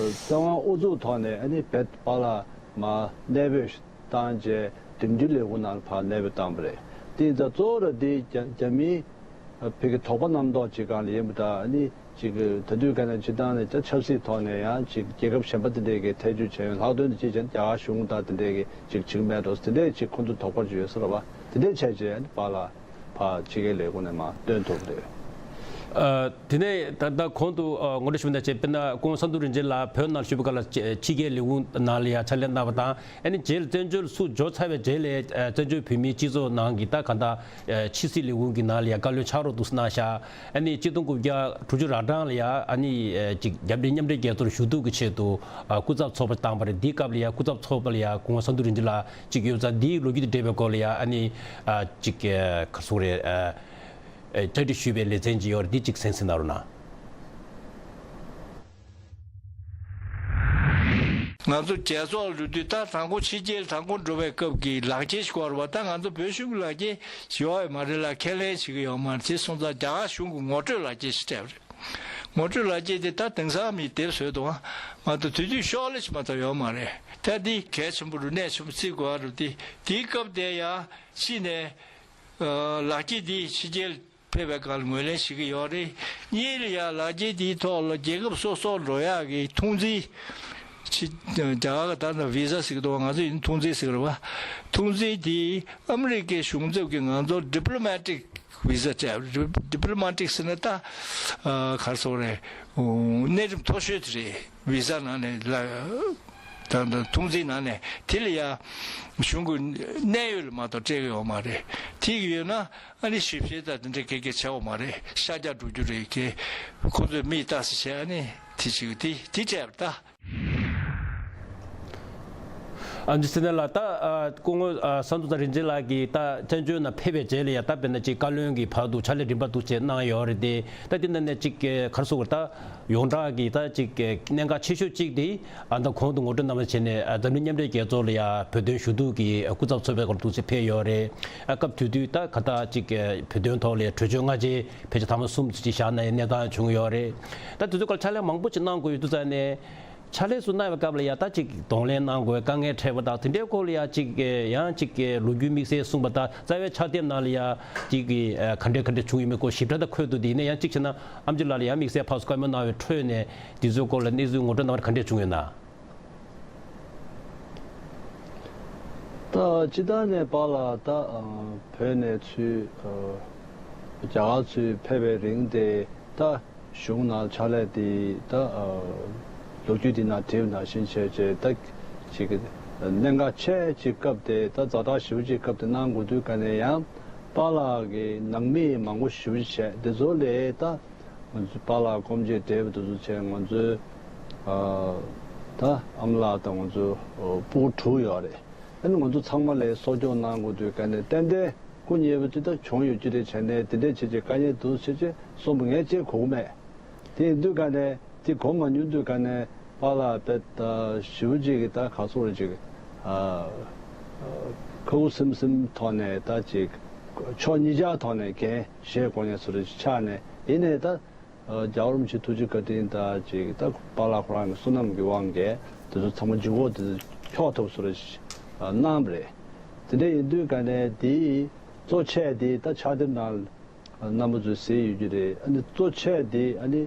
དབང་ཨུ་ཚུགས་ཐོག་ནས་ཨ་ནི་བེད་པཱ་ལགས་མར་གནས་སྤོས་བཏང་རྗེས་འགྲིམ་འགྲུལ་ལས་ཁུངས་ནང་ཕར་གནས་སྤོས་བཏང་བ་རེད། དེ་ཡིན་ཙང་གཙོ་བོ་ར་དེ་རྒྱ་རྒྱ་མིའི་ཕ་གི་དོགས་པ་རྣམ་རྟོག་ཅིག་སྒང་ལ་ཡིན་པ་འདྲ། ཨ་ནི་ཅིག་ད་དུས་ག་ནས་སྤྱིར་བཏང་ནས་ད་ཆབ་སྲིད་ཐོག་ནས་ཡང་ཅིག་རྒྱལ་ཁབ་གཞན་པ་དེ་འདྲས་ཀྱི་ཐེ་བྱུས་བྱས་ཡོང་ལྷག་དོན་དུ་ཅིག་བྱས་ན་རྒྱ་གར་གཞུང་དང་དེ་འདྲས་ཀྱི་ཅིག་བྱེད་ཀྱི་མེད་འགྲོ། དེ་འདྲས་ཅིག་ཁོང་ཚོ་དོགས་པ་ཅིག་ཡོད་ས་རེད་བ། དེ་འདྲས་བྱས་རྗེས་ཨ་ནི་པཱ་ལགས་ཕར་ཕྱི་རྒྱལ་ལས་ཁུངས་ནས་མར་བཏོན་ཐུབ་པ་རེད། ཨ་དེ་ནས་ད་ལྟ་གོང་དུ་ཨ་ངོ་སྤྲོད་ཞུས་པ་ནང་བཞིན་དཔེར་ན་སྐུ་ངོ་ས་འདུ་རིན་ཆེན་ལགས་བོད་ནང་བཞུགས་པའི་སྐབས་ལ་ཕྱི་རྒྱལ་ལས་ཁུངས་ནང་ལ་ཡང་ཕྱག་ལས་གནང་བ་དང་ཨ་ནི་རྗེས་ལ་བཙན་བྱོལ་ཚུར་འབྱོར་ཚར་བའི་རྗེས་ལ་ཨ་བཙན་བྱོལ་བོད་མིའི་སྤྱི་ཚོགས་ནང་གི་ད་གང་ལྟར་ཨ་ཕྱི་སྲིད་ལས་ཁུངས་ཀྱི་ནང་ལ་ཡང་བཀའ་བློན་ཕྱག་རོགས་འདུག་སེ་གནང་ཤག་ཨ་ནི་གཅིག་སྟོང་དགུ་བརྒྱ་དྲུག་ཅུ་རེ་གྲངས་ལ་ཡང་ཨ་ནི་ཨ་ཅིག་རྒྱ་བསྒྲིགས་མཉམ་འབྲེལ་རྒྱལ་ཚོགས་ལ་ཞུ་གཏུག་གི་ཆེད་དུ་ཨ་སྐུ་ཚབ་ཚོགས་པ་བཏང་བ་རེད། འདིའི་སྐབས་ལ་ཡང་སྐུ་ཚབ་ཚོགས་པ་ལ་ཡང་སྐུ་ངོ་ས་འདུ་རིན་ཆེན་ལགས་གཅིག་ཡོད་ཙང་འདིའི་ལོ་རྒྱུས་དེ་འབྲེལ་བའི་སྐོར་ལ་ཡང་ཨ་ནི་ཨ་ཅིག་ཨ་ག་རེ་ཟེར་དགོས་རེད། ཨ་ཨ་གྲ་སྒྲིག་ཞུས་པའི་ལེ་ཚན་ཅིག་ཡོད་རེད། འདི་གཅིག་གསན་གཟིགས་གནང་རོགས་གནང་། ང་ཚོ་རྒྱལ་ཚོགས་ལ་འགྲོ་དུས་ད་དང་པོ་ཕྱི་རྒྱལ་དང་པོ་འགྲོ་བའི་སྐབས་ཀྱི་ལག་འཁྱེར་ཞིག་དགོས་རེད་བ། ད་ང་ཚོ་བོད་གཞུང་གི་ལག་འཁྱེར་ཡོད་ཡོད་མ་རེད་ལ་ཁས་ལེན་བྱེད་ཀྱི་ཡོད་མ་རེད། དེ་སོང་ཙང་རྒྱ་གར་གཞུང་གི་ངོ་སྤྲོད་ལག་འཁྱེར་ཞིག་སྤྲད་པ་རེད། ངོ་སྤྲོད་ལག་འཁྱེར་དེ་ད་དེང་སང་མིས་དེབ་བཟོས་འདུག་ཨ། མ་གཏོགས་དེ་དུས་ཤོག་ལྷེ་ཞིག་མ་གཏོགས་ཡོད་མ་རེད། ད་འདི་གལ་ཆེན་པོ་རུ་གནད་ཆེན་པོ་བརྩི་དགོས་རུ་དེ་དེའི་སྐབས་དེ་ཡང་ཕྱི་ནས་ཨ་ལག་འཁྱེར་འདི་ཕྱི་རྒྱལ་ཕེབས་པའི་སྐབས་ལ་ངོས་ལེན་བྱེད་ཀྱི་ཡོད་རེད། གཉིས་ལ་ཡང་ལག་འཁྱེར་འདིའི་ཐོག་ལ་རྒྱལ་ཁབ་སོ་སོར་འགྲོ་ཡག་གི་ཐོངས་མཆན། ཕྱི་རྒྱ་གར་གྱི་ད་ལྟ་བི་ཟ་ཟེར་གྱི་འདུག་ང་ཚོ་ཡིན་ཐོངས་མཆན་ཟེར་གྱི་རེད་བ། ཐོངས་མཆན་དེ་ཨ་མི་རི་ཀའི་གཞུང་ཚབ་ཀྱིས་ང་ཚོར་ཌི་པི་ལོ་མེ་ཊིག་བི་ཟ་སྤྲད། ཌི་པི་ལོ་མེ་ཊིག་ཟེར་ན་ད་ཨ་ག་རེ་ཟེར་དགོས་རེད། གནས་རིམ་མཐོ་ཤོས་དེ་རེད། བི་ཟ་ནང་ནས་ལ་ད་ད་ཐོངས་མཆན་ནང་ནས་དེ་ལ་ཡ་གཞུང་གི་གནད་ཡོད་ལ་མ་གཏོགས་སྤྲད་ཀྱི་ཡོད་མ་རེད། དེ་གི་ཡོད་ན་ཨ་ནི་ཞིབ་བཤེར་དང་དེ་འདྲ་ག་ག་བྱེད་དགོས་མ་རེད། ཤར་རྒྱག་འགྲོ་རྒྱུ་རེད་གི། ཁོ་ཚོས་མིག་ལྟ་ས་བྱས་ཨ་ནི་དེ་བྱེད་གི་དེ་དེ་སྤྲད་པ་ད། ཨ་འདི་སེ་ནེ་ལ་ད་ཨ་སྐུ་ངོ་ཨ་ས་འདུ་དང་རིན་ཆེན་ལགས་ཀྱིས་ད་བཙན་བྱོལ་ནང་ཕེབས་པའི་རྗེས་ལ་ཡ་ད་དཔེར་ན་ཅིག་བཀའ་བློན་གྱི་བར་དུ་ཕྱག་ལས་རིམ་པ་འདུག་བྱས་གནང་ཡོད་རེད་དེ། ད་དེ་ནང་ནས་ཅིག་ག་རེ་ཟེར་དགོས་རེད། ད་ཡོངས་གྲགས་ཀྱི་ད་ཅིག་གནད་འགག་ཆེ་ཤོས་གཅིག་དེ་ཨ་ད་གོང་དུ་ངོ་སྤྲོད་གནང་བ་བྱས་ནས་ཨ་འཛམ་གླིང་མཉམ་འབྲེལ་རྒྱལ་ཚོགས་ལ་ཡ་བོད་དོན་ཞུ་གཏུག་གི་སྐུ་ཚབ་ཚོགས་པའི་སྐོར་འདུག་བྱས་ཕེབས་ཡོད་རེད། ཨ་སྐབས་དེ་དུས་ད་ག་ད་ཅིག་བོད་དོན་ཐོག་ལ་གྲོས་ཆོད་སྔ་རྗེས་ཕལ་ཆེར་ཐེངས་མ་གསུམ་ཅིག་བཞག་གནང་ཡའི་གནས་སྟངས་བྱུང་ཡོད་རེད། ད་དེ་ཚོའི་སྐོར་ཕྱག་ལས་མང་པོ་ཅིག་གནང་དགོས་ཡོད་དུས་ཙང་ནས། ཕྱག་ལས་སུ་གནང་བའི་སྐབས་ལ་ཡ་ད་ཅིག་གདོང་ལེན་གནང་དགོས་དཀའ་ངལ་འཕྲད་པ་དང་དེ་འདྲའི་སྐོར་ལ་ཡ་ཅིག་ཡང་ཅིག་ལོ་རྒྱུས་དམིགས་བསལ་གསུངས་པ་དང་རྩ་བའི་ཕྱག་དེབ་ནང་ལ་ཡ་ཅིག་ག་འདྲ་ག་འདྲ་བྱུང་ཡོད་མེད་སྐོར་ཞིབ་ཕྲ་ད་འཁོད་འདུག་དེ་ཡིན་ན་ཡང་གཅིག་བྱས་ན་ཨེམ་ཆི་ལགས་ལ་ཡང་དམིགས་བསལ་ཕར་ཚུར་བཀའ་མོལ་གནང་བའི་ཁྲོད་ནས་དེ་ཚོའི་སྐོར་ལ་གནས་ཚུལ་ངོ་སྤྲོད་གནང་བ་ག་འདྲ་བྱུང་ཡོད་ན། ད་སྤྱི་བཏང་ནས་པཱ་ལགས་ད་བོད་ནས་ཚུར་རྒྱ་གར་ཚུར་ཕེབས་པའི་རིང་དེ་ད། གཞུང་ནང་ཕྱག་ལས་དེ་ད་ལོ་རྒྱུས་དེ་ནང་བྲིས་པ་ནང་བཞིན་བྱས་རྗེས་ད་ཅིག་གནད་འགག་ཆེ་ཅིག་སྐབས་དེ་ད་ཛ་དྲག་ཞེ་པོ་ཅིག་སྐབས་དེ་གནང་དགོས་དུས་ག་ནས་ཡང་པཱ་ལགས་ཀྱི་ནང་མི་མང་པོ་ཞེ་པོ་ཅིག་བྱས་དེ་ཚོ་ལས་ད་ང་ཚོ་པཱ་ལགས་སྐུ་མཆེད་བགྲེས་པ་དེ་ཚོ་བྱས་ང་ཚོའི་ད་ཨ་མ་ལགས་དང་ང་ཚོ་སྤུ་གུ་དྲུག་ཡོད་རེད། ཨ་ནི་ང་ཚོ་ཚང་མ་ལ་གསོ་སྐྱོང་གནང་དགོས་དུས་ག་ནས་ཏན་ཏན་སྐུ་ཉེ་པོ་ཅིག་ད་བྱུང་ཡོད་ཀྱི་རེད་བྱས་ནས་དེ་འདྲས་བྱས་ཅིག་དཀའ་ངལ་འདུག་བྱས་ཅིག་གསུངས་པ་ངས་ཅིག་གོ་གི་མེད། དེ་ཡིན་དུས་ག་ནས་དེ་གོ་མ་མྱོང་དུས་ག་ནས་པཱ་ལགས་དཔེ་ད་ཞེ་པོ་ཅིག་གི་ད་ག་སོག་རེད་ཅིག་ཨ་ཁུ་སིམ་སིམ་ཐོག་ནས་ད་ཅིག་ཕྱོགས་གཉིས་ཆ་ཐོག་ནས་འགན་བཞེས་དགོས་ངེས་སུ་རེད་ཆགས་ནས་ཡིན་ནས་ད། རྒྱལ་བ་རིན་པོ་ཆེ་ཐུགས་རྗེ་བཀའ་དྲིན་དང་ཅིག་ད་པཱ་ལགས་ཁོ་རང་གི་བསོད་ནམས་ཀྱི་དབང་གིས་དེ་ཚོ་ཚང་མ་འཇུག་སྒོ་དེ་ཚོ་འཁྱོག་ཐུབ་སོ་རེ་གནང་བ་རེད། དེ་འདྲ་ཡིན་དུས་ག་ནས་དེའི་གཙོ་ཆེ་དེ་ད་ཕྱག་དེབ་ནང་རྣམ་པ་ཚོས་གཟིགས་ཡོད་རྒྱུ་རེད། ཨ་ནི་གཙོ་ཆེ་དེ་ཨ་ནི་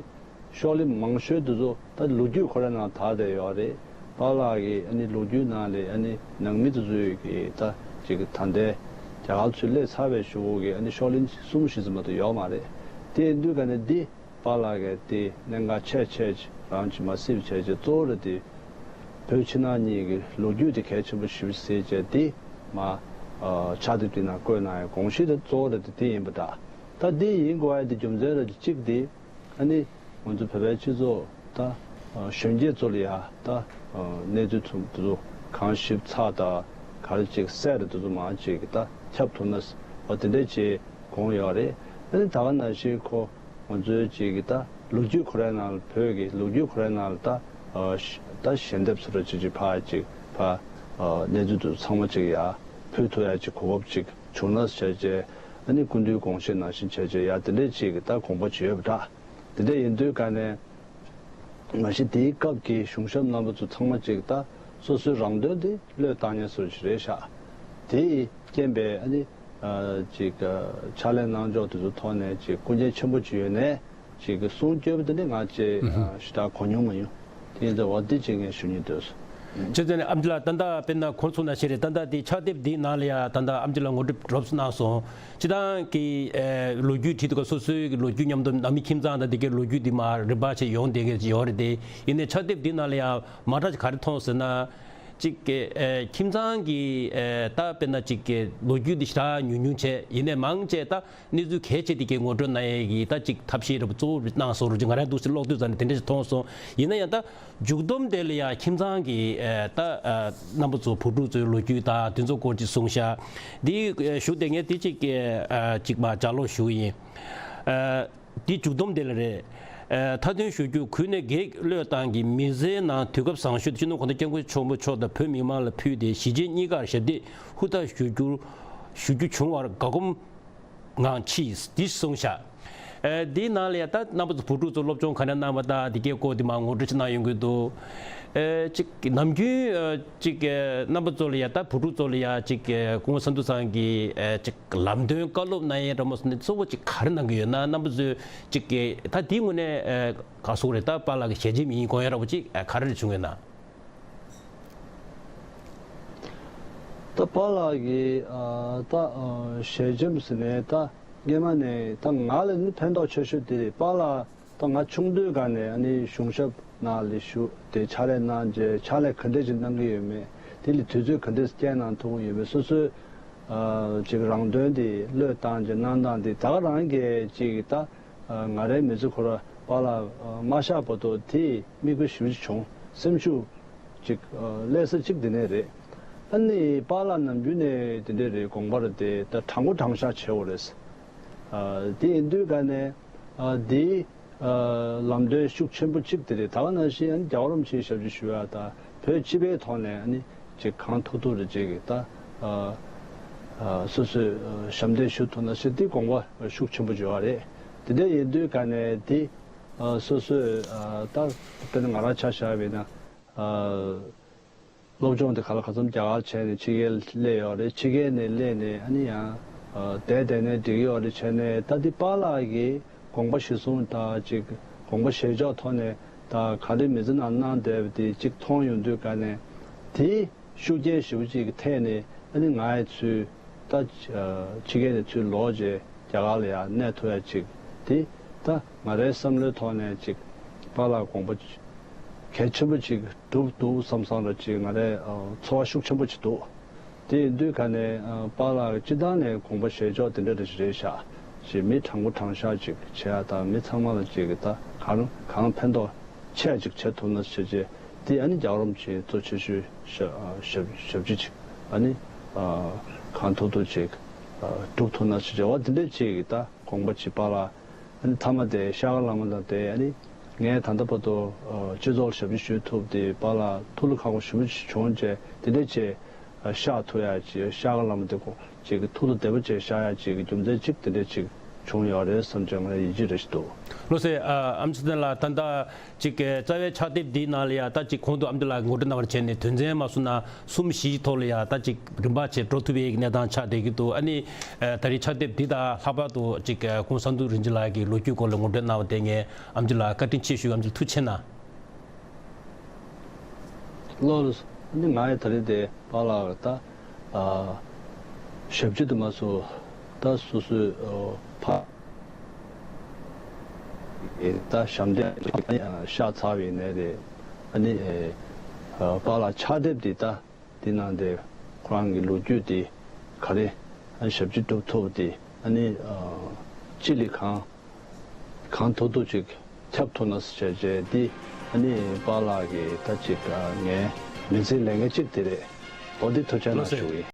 ཤོག་ལྷེ་མང་ཤོས་དེ་ཚོ་ད་ལོ་རྒྱུས་ཁོ་རའི་ནང་དག་བསྡད་ཡོད་རེད། པཱ་ལགས་ཀྱི་ཨ་ནི་ལོ་རྒྱུས་ནང་ལས་ཨ་ནི་ནང་མི་དེ་ཚོས་ཀྱི་ད་ཅིག་ད་ལྟའི་རྒྱ་གར་ཚུར་སླེབས་ཚར་བའི་གཞུག་གི་ཨ་ནི་ཤོག་ལྷེ་གསུམ་བཞི་ཙམ་མ་གཏོགས་ཡོད་མ་རེད། དེ་ཡིན་དུས་ག་ནས་འདི། པཱ་ལགས་ཀྱིས་དེ་གནད་འགག་ཆེ་ཆེ་ཅིག་རང་གིས་མ་གཟིགས་པ་བྱས་རྗེས་གཙོ་བོ་རེད་དེ། བོད་ཕྱི་ནང་གཉིས་ཀྱི་ལོ་རྒྱུས་དེ་གལ་ཆེན་པོ་ཞེ་པོ་ཅིག་བྱས་རྗེས་དེ་མ་ཨ་ཕྱག་དེབ་དེ་ནང་བཀོད་གནང་ཡའི་དགོངས་གཞི་དེ་གཙོ་བོ་རེད་དེ་དེ་ཡིན་པ་འདྲ། ད་དེ་ཡིན་དགོས་ཡ་དེ་རྒྱུ་མཚན་རེད་དེ་གཅིག་དེ་ཨ་ནི་ང་ཚོ་བོད་པའི་སྤྱི་ཚོགས་ད་གཞོན་སྐྱེས་ཚོ་ལ་ཡ་ད་གནས་ཚུལ་ཚོ་དེ་ཚོ་གང་ཞིབ་ཚགས་དང་ག་རེ་ཅིག་གསལ་རེ་དེ་ཚོ་མང་ཅིག་ད་ཁྱབ་ཐུབ་ན་འོ་དེ་འདྲས་ཅིག་དགོངས་ཡོད་རེད། ཨ་ནི་ད་ག་ནང་བཞིན་ཁོ། ང་ཚོའི་ཅིག་གི་ད་ལོ་རྒྱུས་ཁོ་རའི་ནང་ལ་བོད་ཀྱི་ལོ་རྒྱུས་ཁོ་རའི་ནང་ལ་ད་ཨ་ཤ་ད་ཞལ་འདེབས་སུ་ར་ཅིག་ཅིག་ཕར་ཅིག་ཕར་ཨ་གནས་ཚུལ་དེ་ཚང་མ་ཅིག་ཡ་ཕུལ་ཐུབ་ཡ་ཅིག་གོ་སྐབས་ཅིག་བྱུང་ན་བྱས་རྗེས་ཨ་ནི་སྐུ་མདུན་དགོངས་བཞེད་ནང་བཞིན་བྱས་རྗེས་ཡ་དེ་འདྲས་ཅིག་གི་ད་དགོངས་པ་ཅིག་ཡོད་པ་འདྲ། དེ་འདྲས་ཡིན་དུས་ག་ནས་མ་གཞི་དེའི་སྐབས་ཀྱི་གཞུང་ཞབས་རྣམ་པ་ཚོ་ཚང་མ་ཅིག་ད་སོ་སོའི་རང་དོན་དེ་བློས་བཏང་མཁན་སུ་ཞིག་རེད་ཤག་དེའི་རྐྱེན་པས་ཨ་ནི། ཅིག་ཕྱག་ལས་གནང་ཕྱོགས་དེ་ཚོ་ཐོག་ནས་ཅིག་སྐུ་མཁྱེན་ཆེན་པོ་ཅིག་ཡོད་ནས་ཅིག་གསུང་བསྐྱོན་པ་དེ་ནི་ང་ཅིག་ཞེ་དྲག་གོ་མྱོང་མ་ཡོང་། དེ་ཡིན་ཙང་འོ་འདི་ཅིག་ངས་ཞུ་སྙིང་འདོད་སོང་། ཅི་ཟེར་ནས་ཨམ་ཅི་ལགས་ད་ལྟ་དཔེར་ན་གོང་གསུངས་ནང་བཞིན་རེད། ད་ལྟ་དེ་ཕྱག་དེབ་འདིའི་ནང་ལ་ཡ་ད་ལྟ་ཨམ་ཅི་ལགས་ངོ་སྤྲོད་རོབ་ཙམ་གནང་སོང་། སྤྱི་བཏང་གི་ལོ་རྒྱུས་བྲིས་འདུག་ག་སོ་སོའི་ལོ་རྒྱུས་མཉམ་དུ་ནང་མི་ཁྱིམ་ཚང་དང་དེ་གའི་ལོ་རྒྱུས་འདི་མ་རིམ་པ་བྱས་ཡོང་བསྡད་མཁན་ཅིག་ཡོད་རེད་དེ། ཡིན་ནའི་ཕྱག་དེབ་འདི་ནང་ལ་ཡ་མ་འདྲ་ཅིག་ག་རེ་མཐོང་ཟེར་ན། གཅིག་གི་ཨེ་ཁྱིམ་ཚང་གི་ཨེ་ད་དཔེར་ན་གཅིག་གི་ལོ་རྒྱུས་འདི་ཞེ་དྲག་ཉུང་ཉུང་བྱས་ཡིན་ནའི་མང་ཆེ་ད་གནས་ཚུལ་གལ་ཆེ་དེ་གའི་ངོ་སྤྲོད་གནང་ཡས་ཀྱི་ད་གཅིག་ཐབས་ཤེས་རེ་བ་གཙོ་བོ་གནང་སོང་རུ་ཅིག་ང་རང་འདུག་སེ་ཀློག་དུས་ཙམ་ནས་དེ་འདྲ་ཞིག་མཐོང་སོང་། ཡིན་ན་ཡང་ད་མཇུག་སྡོམ་དེ་ལ་ཡང་ཁྱིམ་ཚང་གི་ཨེ་ད་ཨ་རྣམ་པ་ཚོ་བུ་ཕྲུག་ཚོའི་ལོ་རྒྱུས་ད་དེ་ཚོ་སྐོར་ཅིག་གསུངས་ཤག་འདི་ཨེ་ཞུ་བསྡད་མཁན་དེ་གཅིག་གི་ཨ་གཅིག་མ་ལྗགས་ཀློག་ཞུ་གི་ཡིན། ཨ། འདི་མཇུག་སྡོམ་དེ་ལ་རེད། ཨ་མཐའ་དོན་ཞུ་རྒྱུ། གུས་ནས་བགེགས་བློས་བཏང་གིས་མི་ཚེའི་ནང་དུས་སྐབས་བཟང་ཤོས་སྤྱི་ནོར་གོང་ས་སྐྱབས་མགོན་ཆེན་པོ་མཆོག་དང་བོད་མི་མང་ལ་ཕུལ་ཏེ་གཞིས་བྱེས་གཉིས་ཀར་ཞབས་འདེགས་ཧུར་ཐག་ཞུ་རྒྱུ་ཞུ་རྒྱུ་བྱུང་བར་དགའ་སྒོམ་ངང་མཆིས། འདི་གསུངས་ཤག་ཨ་འདིའི་ནང་ལ་ཡ་ད་རྣམ་པ་ཚོ་བུ་ཕྲུག་ཚོ་སློབ་སྦྱོང་ག་འདྲ་གནང་བ་དང་འདི་གའི་སྐོར་འདི་མ་ངོ་སྤྲོད་ཅིག་གནང་ཡོང་གི་འདུག་ཨ་གཅིག་ནམ་རྒྱུན་ཨ་གཅིག་ཨ་རྣམ་པ་ཚོ་ལ་ཡ་ད་བུ་ཕྲུག་ཚོ་ལ་ཡ་གཅིག་ཨ་སྐུ་ངོ་ས་འདུ་ཚང་གིས་ཨ་གཅིག་ལམ་སྟོན་བཀའ་སློབ་གནང་ཡས་འདྲ་མོ་སོགས་ནི་གཙོ་བོ་གཅིག་ག་རེ་གནང་གི་ཡོད་ན། རྣམ་པ་ཚོས་གཅིག་གི་ད་དེའི་ངོས་ནས་ཨ་ག་སོག་རེད། ད་པཱ་ལགས་ཀྱི་ཞལ་ཆེམས་ཡིན་དགོངས་ཡ་འདྲ་བོ་གཅིག་ཨ་ག་རེ་རེ་བྱུང་ཡོད་ན། ད་པཱ་ལགས་ཀྱི་ཨ་ད་ཨ་ཞལ་ཆེམས་ཟེར་ནས་ད་སྔས་མ་ནས་ད་ང་ལ་ནི་ཕན་ཐོགས་ཆེ་ཤོས་དེ་རེད། པཱ་ལགས་ད་ང་ཆུང་དུས་སྒང་ནས་ཨ་ནི་གཞུང་ཞབས་ནང་ལ་ཞུགས་ཏེ་ཕྱག་ལས་གནང་རྗེས་ཕྱག་ལས་ག་འདྲས་ཅིག་གནང་གི་ཡོད་མེད། དེ་ལ་དུས་ཚོད་ག་འདྲས་བསྐྱལ་གནང་ཐུབ་ཀྱི་ཡོད་མེད། སོ་སོའི་ཨ་ཅིག་རང་དོན་དེ་བློས་བཏང་རྗེས་གནང་སྟངས་དེ་ད་ག་རང་གི་ཅིག་ད་ང་རའི་མི་ཚེ་ཁོ་ར་པཱ་ལགས་མ་གཤེགས་བར་དུ་དེ་དམིགས་པ་ཞེ་པོ་ཅིག་བྱུང་། སེམས་ཤུགས་ཅིག་སླེབས་ས་གཅིག་དེ་ནས་རེད། ཨ་ནི་པཱ་ལགས་ནམ་རྒྱུན་ནས་དེ་འདྲ་རེད། དགོངས་པ་རེད་དེ་ད་དྲང་པོ་དྲང་བཞག་བྱེད་དགོས་རེད། ཨ་དེ་ཡིན་དུས་ག་ནས་ཨ་དེ་ཨ་ལམ་སྟོན་ཤུགས་ཆེན་པོ་གཅིག་དེ་རེད། ད་ག་ནང་བཞིན་ཨ་ནི་རྒྱལ་བ་རིན་པོ་ཆེའི་ཞབས་ཕྱི་ཞུ་ཡ་དང་བོད་སྤྱི་པའི་ཐོག་ནས་ཨ་ནི་ཅིག་གང་ཐུབ་ཐུབ་རེ་ཅིག་ད་ཨ་ཨ་སོ་སོས་ཨ་ཞབས་འདེགས་ཞུ་ཐུབ་ན་ཞེས་དེ་དགོངས་པ་ཤུགས་ཆེན་པོ་བརྗོད་པ་རེད། དེ་འདྲ་ཡིན་དུས་ག་ནས་དེ་ཨ་སོ་སོས་ཨ་ད་དཔེར་ན་ང་རང་ཆ་བཞག་པ་ཡིན་ན་ཨ་སློབ་སྦྱོང་དེ་ག་ལ་ག་ཙམ་རྒྱ་གར་བྱས་ནས་ཕྱི་རྒྱལ་སླེབས་ཡོད་རེད། ཕྱི་རྒྱལ་ནས་སླེབས་ནས་ཨ་ནི་ཡང་ཨ་བསྡད་བསྡད་ནས་འགྲིག་གི་ཡོད་རེད་བྱས་ནས། ད་འདི་པཱ་ལགས་ཀྱི་དགོངས་པ་གཞིར་བཟུང་དང་ཅིག་དགོངས་པ་བཞེས་ཕྱོགས་ཐོག་ནས་ད་ག་རེ་མི་ཚེ་ནང་གནང་བསྡད་པ་དེ་ཅིག་མཐོང་ཡོང་དུས་ག་ནས་དེ་ཤུགས་རྐྱེན་ཞེ་པོ་ཅིག་གི་ཐད་ནས་ཨ་ནི་ང་ཡི་ཚུལ་ད་ཕྱི་རྒྱལ་ནས་ཚུར་ལོག་རྗེས་རྒྱ་གར་ལ་ཡང་གནས་ཐུབ་ཡ་ཅིག་དེ་ད་ང་རའི་བསམ་བློའི་ཐོག་ནས་ཅིག་པཱ་ལགས་དགོངས་པ་གལ་ཆེན་པོ་ཅིག་གྲུབ་འདུག་བསམ་བསམ་ར་ཅིག་ང་རའི་ཚོར་བ་ཤུགས་ཆེན་པོ་ཅིག་འདུག་དེ་ཡིན་དུས་ག་ནས་པཱ་ལགས་སྤྱི་བཏང་ནས་དགོངས་པ་བཞེས་ཕྱོགས་དེ་འདྲ་རེ་ཞིག་རེད་ཤག་ཅིག་མི་དྲང་པོ་དྲང་བཞག་ཅིག་བྱེད་ཡ་དང་མི་ཚང་མ་ལ་ཅིག་ད་གང་གང་ཕན་ཐོགས་ཆེ་ཅིག་བྱེད་ཐུབ་ན་ཞེས་བྱས་དེ་ཨ་ནི་རྒྱལ་བ་རིན་པོ་ཆེའི་གཙོ་ཆེ་ཤོས་ཞབས་ཞབས་ཞབས་ཕྱི་ཅིག་ཨ་ནི་གང་ཐུབ་ཐུབ་ཅིག་སྒྲུབ་ཐུབ་ན་ཞེས་བྱས་པ་དེ་འདྲ་ཅིག་ད་དགོངས་པ་ཅིག་པཱ་ལགས་ཨ་ནི་མཐའ་མ་དེ་ཤཱཀྱ་བླ་མ་དང་དེ་ཨ་ནི་ངས་ད་ལྟ་བར་དུ་སྤྱི་ཚོགས་ལ་ཞབས་ཕྱི་ཞུ་ཐུབ་དེ་པཱ་ལགས་ཐུགས་ལ་ཁག་པོ་ཞེ་པོ་ཅིག་བྱུང་བྱས་དེ་འདྲ་བྱས་ཤཱཀྱ་ཐུབ་ཡ་ཅིག་ཤཱཀྱ་བླ་མ་དེ་ཁོ་ཅིག་གི་ཐུགས་ལ་བདེ་པོ་བྱས་ཤར་ཡ་ཅིག་གི་རྒྱུ་མཚན་ཅིག་དེ་འདྲ་ཅིག་བྱུང་ཡོད་རེད་བསམ་བྱས་ང་ལ་ཡིད་ཆེས་རེ་ཞིག་འདུག་ལགས་སོ། ཨ་ཨེམ་ཆི་ལགས་ད་ལྟ་ཅིག་གི་རྩ་བའི་ཕྱག་དེབ་འདིའི་ནང་ལ་ཡ་ད་ཅིག་གོང་དུ་ཨེམ་ཆི་ལགས་ངོ་སྤྲོད་གནང་བར་བྱས་ནས་དོན་ཚན་མ་སུ་ན་གསུམ་བཞིའི་ཐོག་ལ་ཡ་ད་ཅིག་རིམ་པ་བྱས་འགྲོ་ཐུབ་པའི་གནས་སྟངས་ཆགས་བསྡད་ཀྱི་འདུག་ཨ་ནི་ཨ་ད་རེས་ཕྱག་དེབ་འདི་དང་ལྷག་པར་དུ་ཅིག་གོང་ས་འདུ་རིན་ཆེན་ལགས་ཀྱི་ལོ་རྒྱུས་སྐོར་ལ་ངོ་སྤྲོད་གནང་བ་དེ་ངས་ཨེམ་ཆི་ལགས་བཀའ་དྲིན་ཆེ་ཞུ། ཨེམ་ཆི་ལགས་ཐུགས་རྗེ་གནང་། ལགས་སོ། ཨ་ནི་ང་ཡི་ད་རེས་དེ་པཱ་ལགས་ད་ཨ་ཞབས་ཕྱི་དུ་མ་སུ་ད་སོ་སོའི་ཨ་ཕ་ཨེ་ད་ཞབས་འདེགས་ཤར་ཚར་བའི་ནས་རེད། ཨ་ནི་ཨེ་ཨ་པཱ་ལགས་ཕྱག་དེབ་དེ་ད་དེ་ནང་དེ་ཁོ་རང་གི་ལོ་རྒྱུས་དེ་ག་རེ་ཨ་ཞབས་ཕྱི་སྒྲུབ་ཐུབ་དེ་ཨ་ནི་ཨ་སྤྱི་ལ་གང་གང་ཐུབ་ཐུབ་ཅིག་ཁྱབ་ཐུབ་ན་ཟེར་བྱས་བྱས་འདི་ཨ་ནི་པཱ་ལགས་ཀྱི་ད་ཅིག་ངའི་མི་ཚེའི་ལས་འགན་གཅིག་དེ་རེད། འོ་འདི་ཐུགས་རྗེ་གནང་ཞུ་གི་ཡིན།